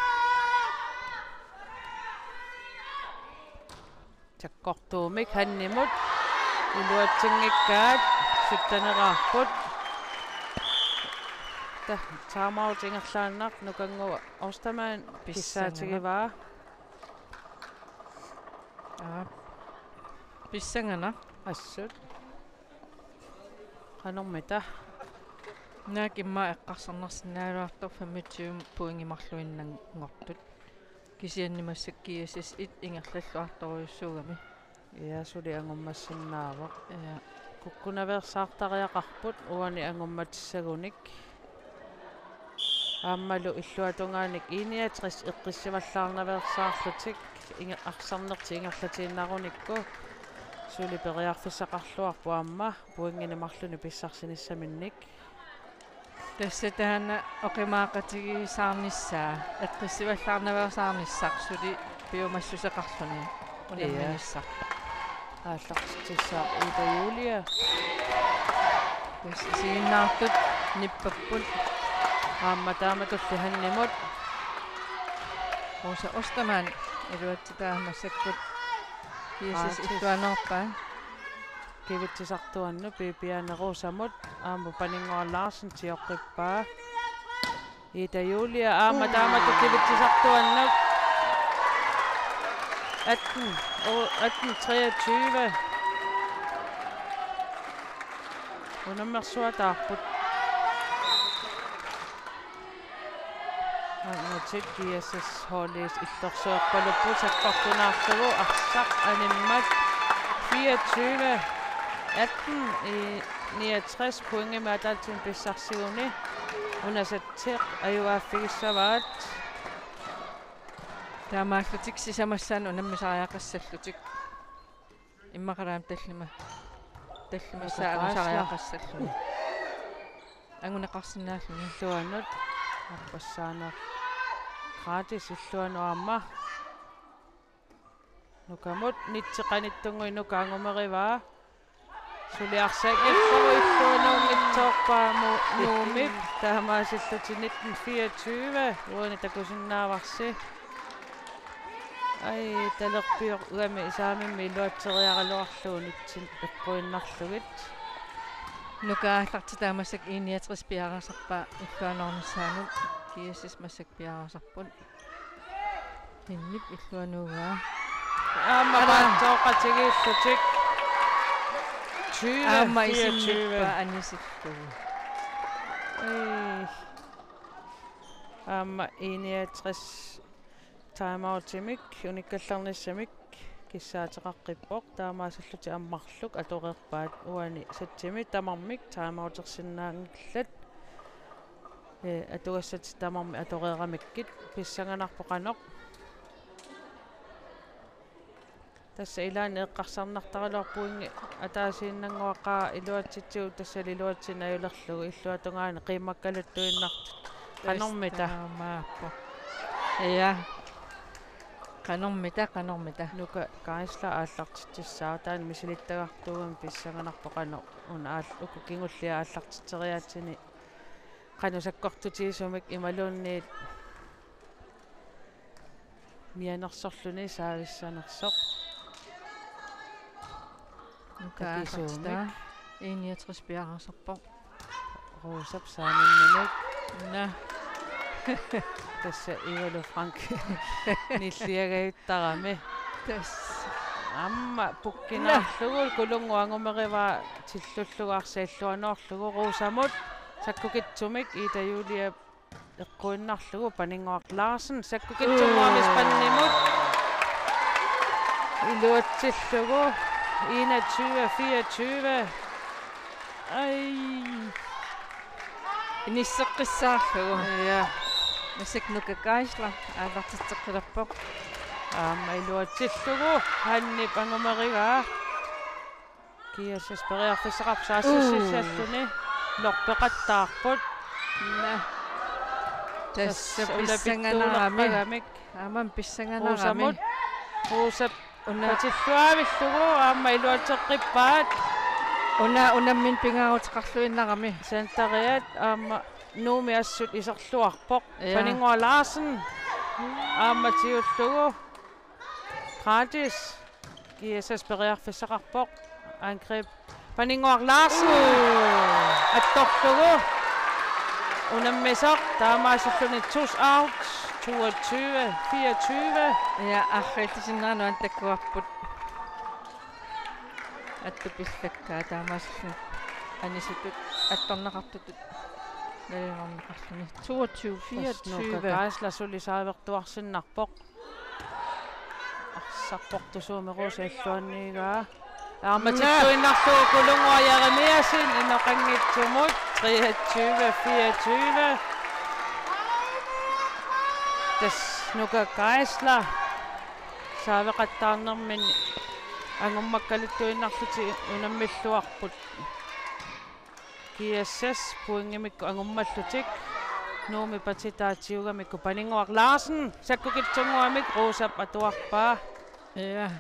Sakkortuumik Hannimut. Iluatsinngikkaat sytteneraarput. Ta-, timeout ingerlaannaq, Nukannguup Ostermann. Pissanganaq. Kissaatigivaa. Aa. Pissanganaq. Assut. Qanormita? Naak immaqa eqqarsarnarsinnaagaluartoq femogtyve pointi marluinnanngortut. Kisianni massakkut GSS et ingerlalluartorujussuugami. Ja, suli angummassinnaavoq. Ja. Kukkunaveersaartariaqarput uani angummatissagunik. Aammalu illuatungaanik I niogtres eqqissivallaarnaveersaarlutik inge-, arsarnertik ingerlatiinnarunikku suli periarfissaqarluarpoq aamma pointinik marlunnik pissarsinissaminnik. Tassa taanna oqimaaqatigiissaarnissaa, eqqissivallaarnaveersaarnissaq suli piumassuseqarluni. Ja. Unamminissaq. Aallartitsissaaq Ida Julia. Tassa isiginnaartut nippapput. Aamma taamatulli Hannimut. Rosa Ostermann iluatsitaa massakkut. GSS illuanuarpaa. Kivitsisartuannut Bibiane Rosamut, aamma Paninnguaq Larsen tioqqippaa. Ida Julia aamma taamatut kivitsisartuannut. Atten, o-, atten treogtyve. Unammersuataarput. Aamma GSS-holdit illorsuerpalupput sakkortunaarlugu arsaq animmat fireogtyve atten I niogtres pointimik ataatsimik pissarsiguni. Una sæt ajugaaffigissavat. Taamaallutik sisamassaannik unammisariaqassallutik. Immaqalaam tallima-, tallimassaa angusariaqassalluni. Anguneqarsinnaalluni. Illuanut. Arpassaaneq. Gratis illuanut aamma. Nukamut nitsi qanittunnguit Nuka angumerivaa. Suli arsaq ingerlavoq illuanuunngitsoorpaa Mu-, Nuummi. Taamaasillutik nitten fireogtyve. Uani takusinnaavarsi. Ai, talerpiorigami saamimmi iluatseriaraluarlugu nitsin eqquinnarlugit. Nuka aallartitaa massakkut I niogtres piareersarpaa illuanuarnissaanut, GSS massakkut piareersarput. Hannip illuanuugaa. Aamma paatsooqatigiillutik. Tyve, aamma fireogtyve. Isimmippaa anisillugu. Ai. Aamma I niogtres timeoutimik, unikkallarnissamik. kissaateqaqqippoq, taamaasillutik aamma marluk atoreerpaat uani satsimi tamarmik timeoutersinnaanngillat. Ee, atugassatit tamarmik atoreeramikkit, pissanganarpoq qanoq. Tassa ilaanni eqqarsarnartaraluarpoq pointi ataasiinnannguaq, qaa iluatsitsigut, tassa iluatsinnajulerlugu illuatungaani qiimmakkaluttuinnartut. Qanormita? Tassa taamaappoq. Ja. Qanormita, qanormita? Nuka Geisler aallartitsissaaq, taanna misilittagartuugami, pissanganarpoq qanoq una aal-, uku kingulliit aallartitseriaatsini qanoq sakkortutigisumik imaluunniit mianersorluni saavissanersoq. Nuka takisuumik. Aallartitaa. I niogtres piareersarpoq. Rosap saamimminik. Naa. Tassa Ivalo Frank nilliagajuttarami. Tassa. Aamma pukkinarlugu Kulunnguup angumerivaa tillullugu arsaq illuanoorlugu Rosamut sakkukitsumik Ida Julia eqquinnarlugu Paninnguaq Larsen sakkukitsunnguamik spannimut iluatsillugu enogtyve fireogtyve. Ai. Inisseqqissaarlugu. Ja. Massakkut Nuka Geisler aallartitseqqilerpoq. Aamma iluatsillugu Hannip angumerigaa. G S S periarfissaqarpoq saassussissalluni. Uu. Lorpeqattaarput. Naa. Tassa tassa pissanganarami. Ulapittuulerpagamik. Aamma pissanganarami. Rosamut. Rosap una patilluaavillugu aamma iluatseqqippaat. Una unammineq pingaaruteqarluinnarami. Centeriat aamma Nuummi assut iserluarpoq. Ja. Paninnguaq Larsen aamma tigullugu. Gratis. G S S periarfissaqarpoq. Angreb. Paninnguaq Larsen. Uu. Attorlugu. Unammisaq taamaasilluni tus out. Toogtyve fireogtyve. Ja, arriitsusinnera nuannersuarput. Attupillakkaa taamaasillutik anisitut attorneqartutut nalunarneqarluni. Toogtyve fireogtyve. Tassa Nuka Geisler suli saavertuarsinnarpoq. Arsaq portusuumik Rosa illuanniigaa. Aamma naa. Tittuinnarlugu Kulunnguaq Jeremiassen inoqanngitsumut treogtyve fireogtyve. Tassa Nuka Geisler saaveqattaarnermini angummakkaluttuinnarlutik unammilluarput. G S S pointimikku angummallutik. Nuummi patitaa tiugamikku Paninnguaq Larsen sakkukitsunnguamik Rosap atuarpaa. Ja.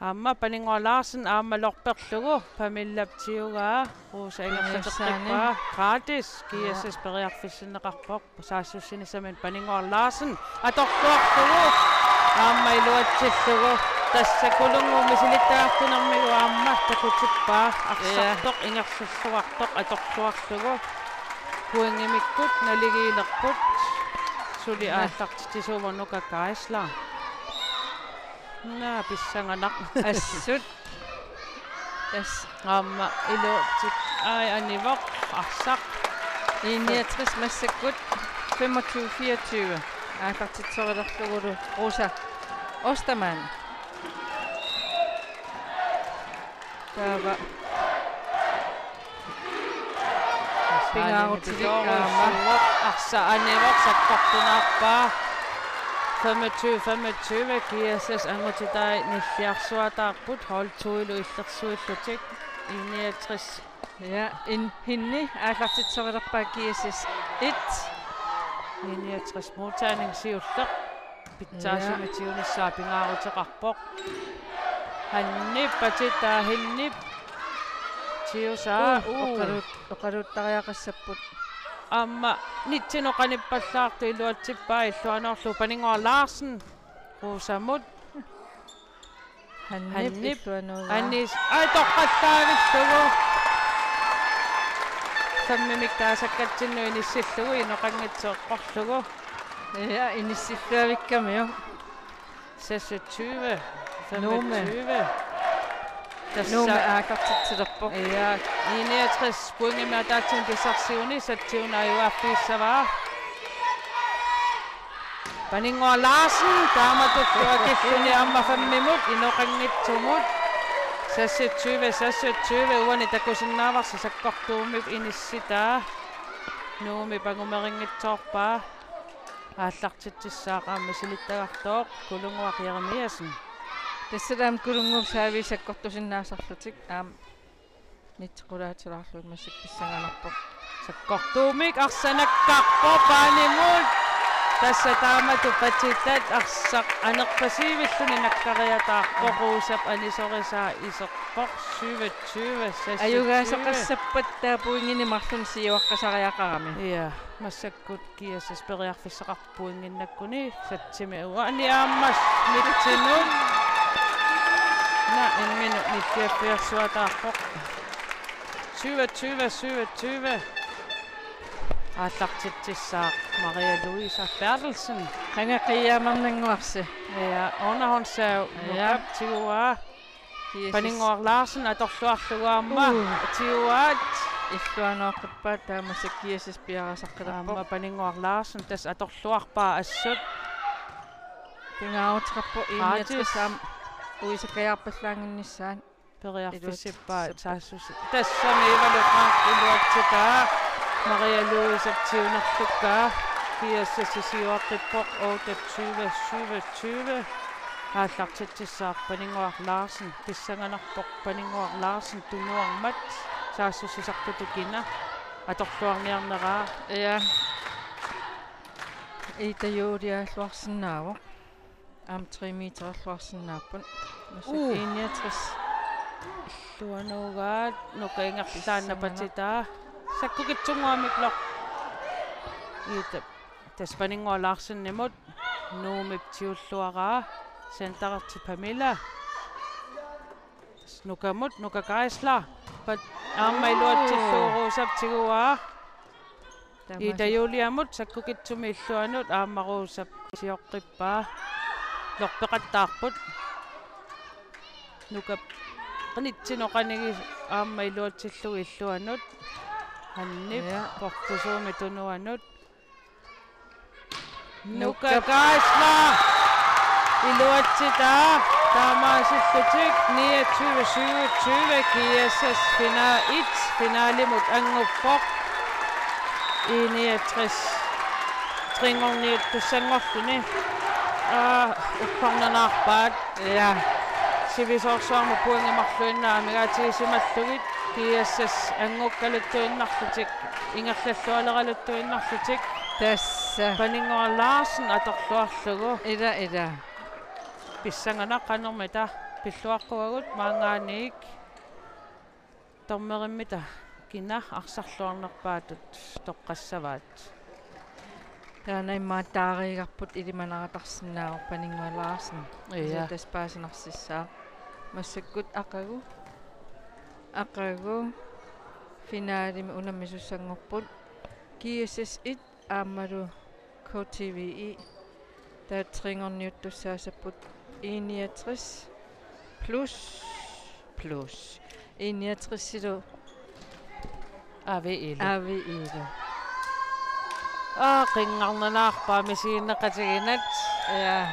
Aamma Paninnguaq Larsen aamma lorperlugu Pamillap tiugaa. Rosa ingerlateqqippaa. Gratis. G S S periarfissinneqarpoq. Saassussinissaminut Paninnguaq Larsen atorluarlugu aamma iluatsillugu. Tassa Kulunnguup misilittagartunermigut aamma takutippaa. Arsartoq, ja, ingerlalluartoq atorluarlugu. Pointimikkut naligiilerput. Suli, ja, aallartitsisuuvoq Nuka Geisler. Naa, pissanganaq. Assut. Tassa aamma iluatsit. Ai, anivoq, arsaq. I niogtres massakkut femogtyve fireogtyve. Aallartitserilerlugulu Rosa Ostermann. Taava pingaarutilik aamma. Arsaq anivoq, sakkortunaarpaa. Femogtyve femogtyve, G S S angutitai nilliarsuataarput, hold to-ilu illersuillutik. I niogtres. Ja, in, Henni aallartitserilerpaa G S S et. I niogtres modtagning siulleq. Pitsaasumik, ja, tigunissaa pingaaruteqarpoq. Hannip patitaa, Hennip tigusaa. Uu, uu, oqaluut-, oqaluuttariaqassapput. Aamma nitsinnut qanippallaartoq iluatsippaa illuanoorlugu Paninnguaq Larsen. Rosamut. Hannip, Hannip illuanooraa. Anis, ai, toqqallaavillugu. Sammimik taasakkatsinnut inissillugu, inoqanngitsoq eqqorlugu. Ja, inissilluavikkamiuk. Seksogtyve, Nuummi. Femogtyve. Tassa. Nuummi aallartitsilerpoq. Ja, I niogtres pointimik ataatsimik pissarsiuni satsiuna ajugaaffiissavaa. Paninnguaq Larsen, taamatullu akilluni aamma femmimut, inoqanngitsumut. Seksogtyve, seksogtyve, uani takusinnaavarsi sakkortuumik inissitaa. Nuummi pangumerinngitsoorpaa. Aallartitsissaaq aamma misilittagartoq, Kulunguaq Jeremiassen. Tassa taama Kulunguup service sakkortusinnaasarlutik aamma nitsequlaatilaarlugu massakkut pissanganarpoq. Sakkortuumik arsanakkarpoq paanimut. Tassa taamatut patitat arsaq anerpasiivilluni nakkariataarpoq, Ruusap anisorisaa iserpoq, syvogtyve seksogtyve. Ajugaasoqassappat taava pointinik marlunnik siuaqqasariaqarami. Ja, massakkut G S S periarfissaqarpoq pointinnakkuni, satsimi uani aamma mitsinut. Naa, imminut nittiaffiorsuataarpoq. Syvogtyve syvogtyve. Aallartitsissaaq Maria Louise Berthelsen. Qanga qiiaamernannguarsi. Ja, underhåndsserv. Ja. Nukap tiguaa. G S S. Paninnguaq Larsen atorluarlugu aamma. Uh. Tiguaat. Illuanooqqippaat taamassa G S S piareersaqqilerpoq. Aamma Paninnguaq Larsen tassa atorluarpaa assut. Pingaaruteqarpoq. Gratis. Enogtres aamma uisakkajaarpallaannginnissaat. Periarfissippaat. Iluatsippaat. Saassusi. Tassami Ivalu Frank iluatsitaa. Maria Louisep tiunerlukkaa. G S S siuaqqippoq otteogtyve syvogtyve. Aallartitsissaaq Paninnguaq Larsen. Pissanganarpoq Paninnguaq Larsen tunuarmat. Saassussisartutut kina. Atorluarniarneraa. Ja. Ida Julialluarsinnaavoq. Aamma tre meterluarsinnaapput. Massa. Uh. Enogtres. Illuanoogaat, Nuka ingerlaannaq patitaa. Sakkukitsunnguamik lo. Ida. Tassa Paninnguaq Larsenimut. Nuumip tiulluaraa. Centererti Pamela. Tassa Nukamut, Nuka Geisler. Pat-, aamma iluatsillugu Ruusap tiguaa. Taamaasilluni. Ida Juliamut sakkukitsumik illuanut aamma Ruusap sioqqippaa. Lorpeqattaarput. Nukap qinitsineq qanigi aamma iluatsillugu illuanut. Hannip. Ja. Portusuumi tunuanut. Nuka Geisler. Iluatsitaa. Taamaasillutik niogtyve syvogtyve, G S S fina-, et, finalimut anguppoq. I niogtres. Tre-nngorniuttussanngorluni. Aa, ukkornanaarpaat. Ja. Sivisoorsuarmut pointit marluinnaat amigaatigisimallutik. G S S angukkaluttuinnarlutik. Ingerlallualeraluttuinnarlutik. Tassa. Paninnguaq Larsen atorluarlugu. Ila, ila. Pissanganaq qanormita pilluaqquagut maanngaanniit. Dommerimmita kina arsarluarnerpaatut toqqassavaat. Taanna immaqa taariigarput ilimanaratarsinnaavoq Paninnguaq Larsen. Ja. Tassa paasinarsissaaq. Massakkut aqagu. Aqagu. Finalimi unammisussanngorput. G S S et aammalu K T V E. Taava tre-nngorniuttussaassapput I niogtres plus, plus. I niogtresilu. A V E-lu. A V E-lu. Aa, qinngarnanaarpaa misiginneqatiginat. Ja.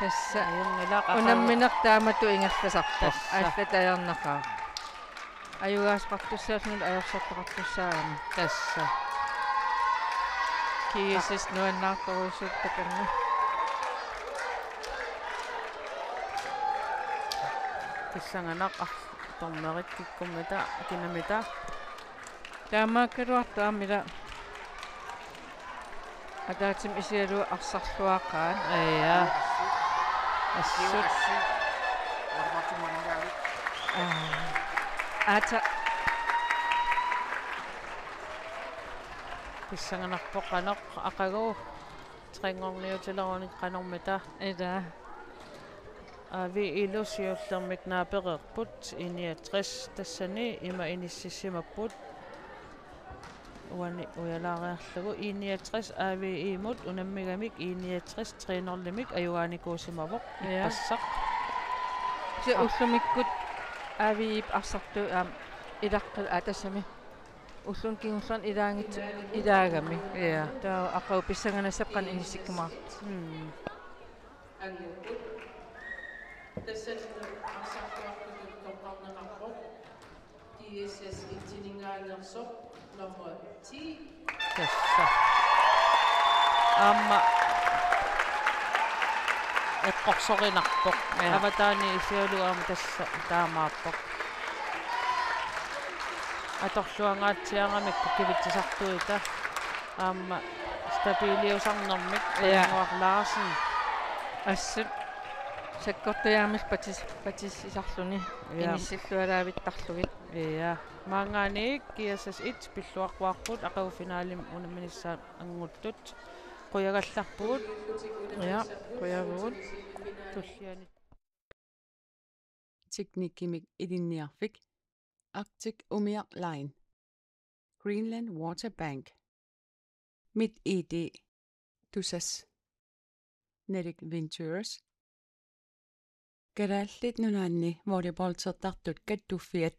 Tassa. Ajunngilaq aqagu. Unammineq taamatut ingerlasarpoq. Tassa. Allatut ajornaqaaq. Ajugaasoqartussaalluni ajorsartoqartussaagami. Tassa. G S S nuannaartorujussuupput takanna. Pissanganaq ar-, dommerit kikkummita, kinamita. Taamaakkaluartoq aamma ila. Ataatsimut isigalugu arsarluaqaat. Ja. Assut. Aa. Aata. Pissanganarpoq qanoq aqagu tre-nngorniutilerunik qanormita. Ila. A V E-lu siullermik naapereerput I niogtres tassani ima inississimapput. Uani ujalaariarlugu I niogtres A V E-mut unammigamik I niogtres tre-nngorlimik ajugaanikuusimavoq. Ja. Ippassaq. Kisianni ullumikkut A V E-p arsartui aamma ilaqqi-, aa, tassami. Ulluni kingullerni ilaagit ilaagami. Ja. Taava aqagu pissanganassapput qanoq inissikkumaartoq. Mm. Angukkut. Tassallu arsartuartutut toqqarneqarpoq. G S S et-iningaanneersoq nummer ti. Tassa. Aamma eqqorsorinarpoq. Ja. Avataani isigalugu aamma tassa taamaappoq. Atorluangaatsiaramik kivitsisartuuta. Aamma stabiliusarnermik. Ja. Pajannguaq Larsen. Assut sakkortujaamik patis-, patisisarluni. Ja. Inissillualaavittarlugit. Ja. Maanngaanniit G S S et pilluaqquarput aqagu finalimi unamminissaat anguttut. Qujagallarpugut. Ja, qujavugut. Tulliani. Teknikkimik ilinniarfik. Arctic Umiaq Line. Greenland Water Bank. MitID. Tusass. Nordic Ventures. Kalaallit Nunaanni volleyballtertartut kattuffiat.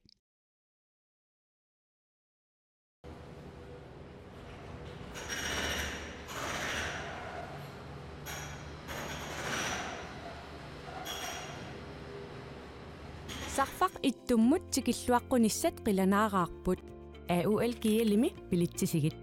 Sarfaq ittummut tikilluaqqunissat qilanaaraarput. A U L G L-imi bilitsisigit.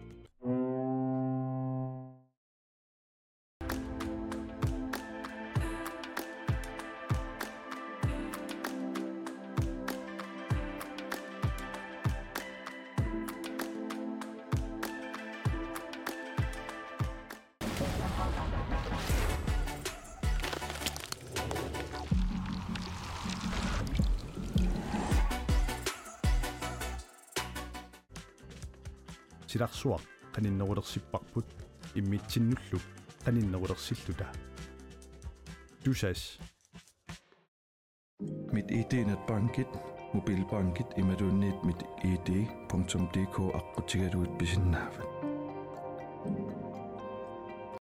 Silarsuaq qaninnerulersipparput immitsinnullu qaninnerulersilluta. Tusass. MitID netbankit, mobilbankit imaluunniit mitid punktum D K aqqutigalugit pisinnaavat.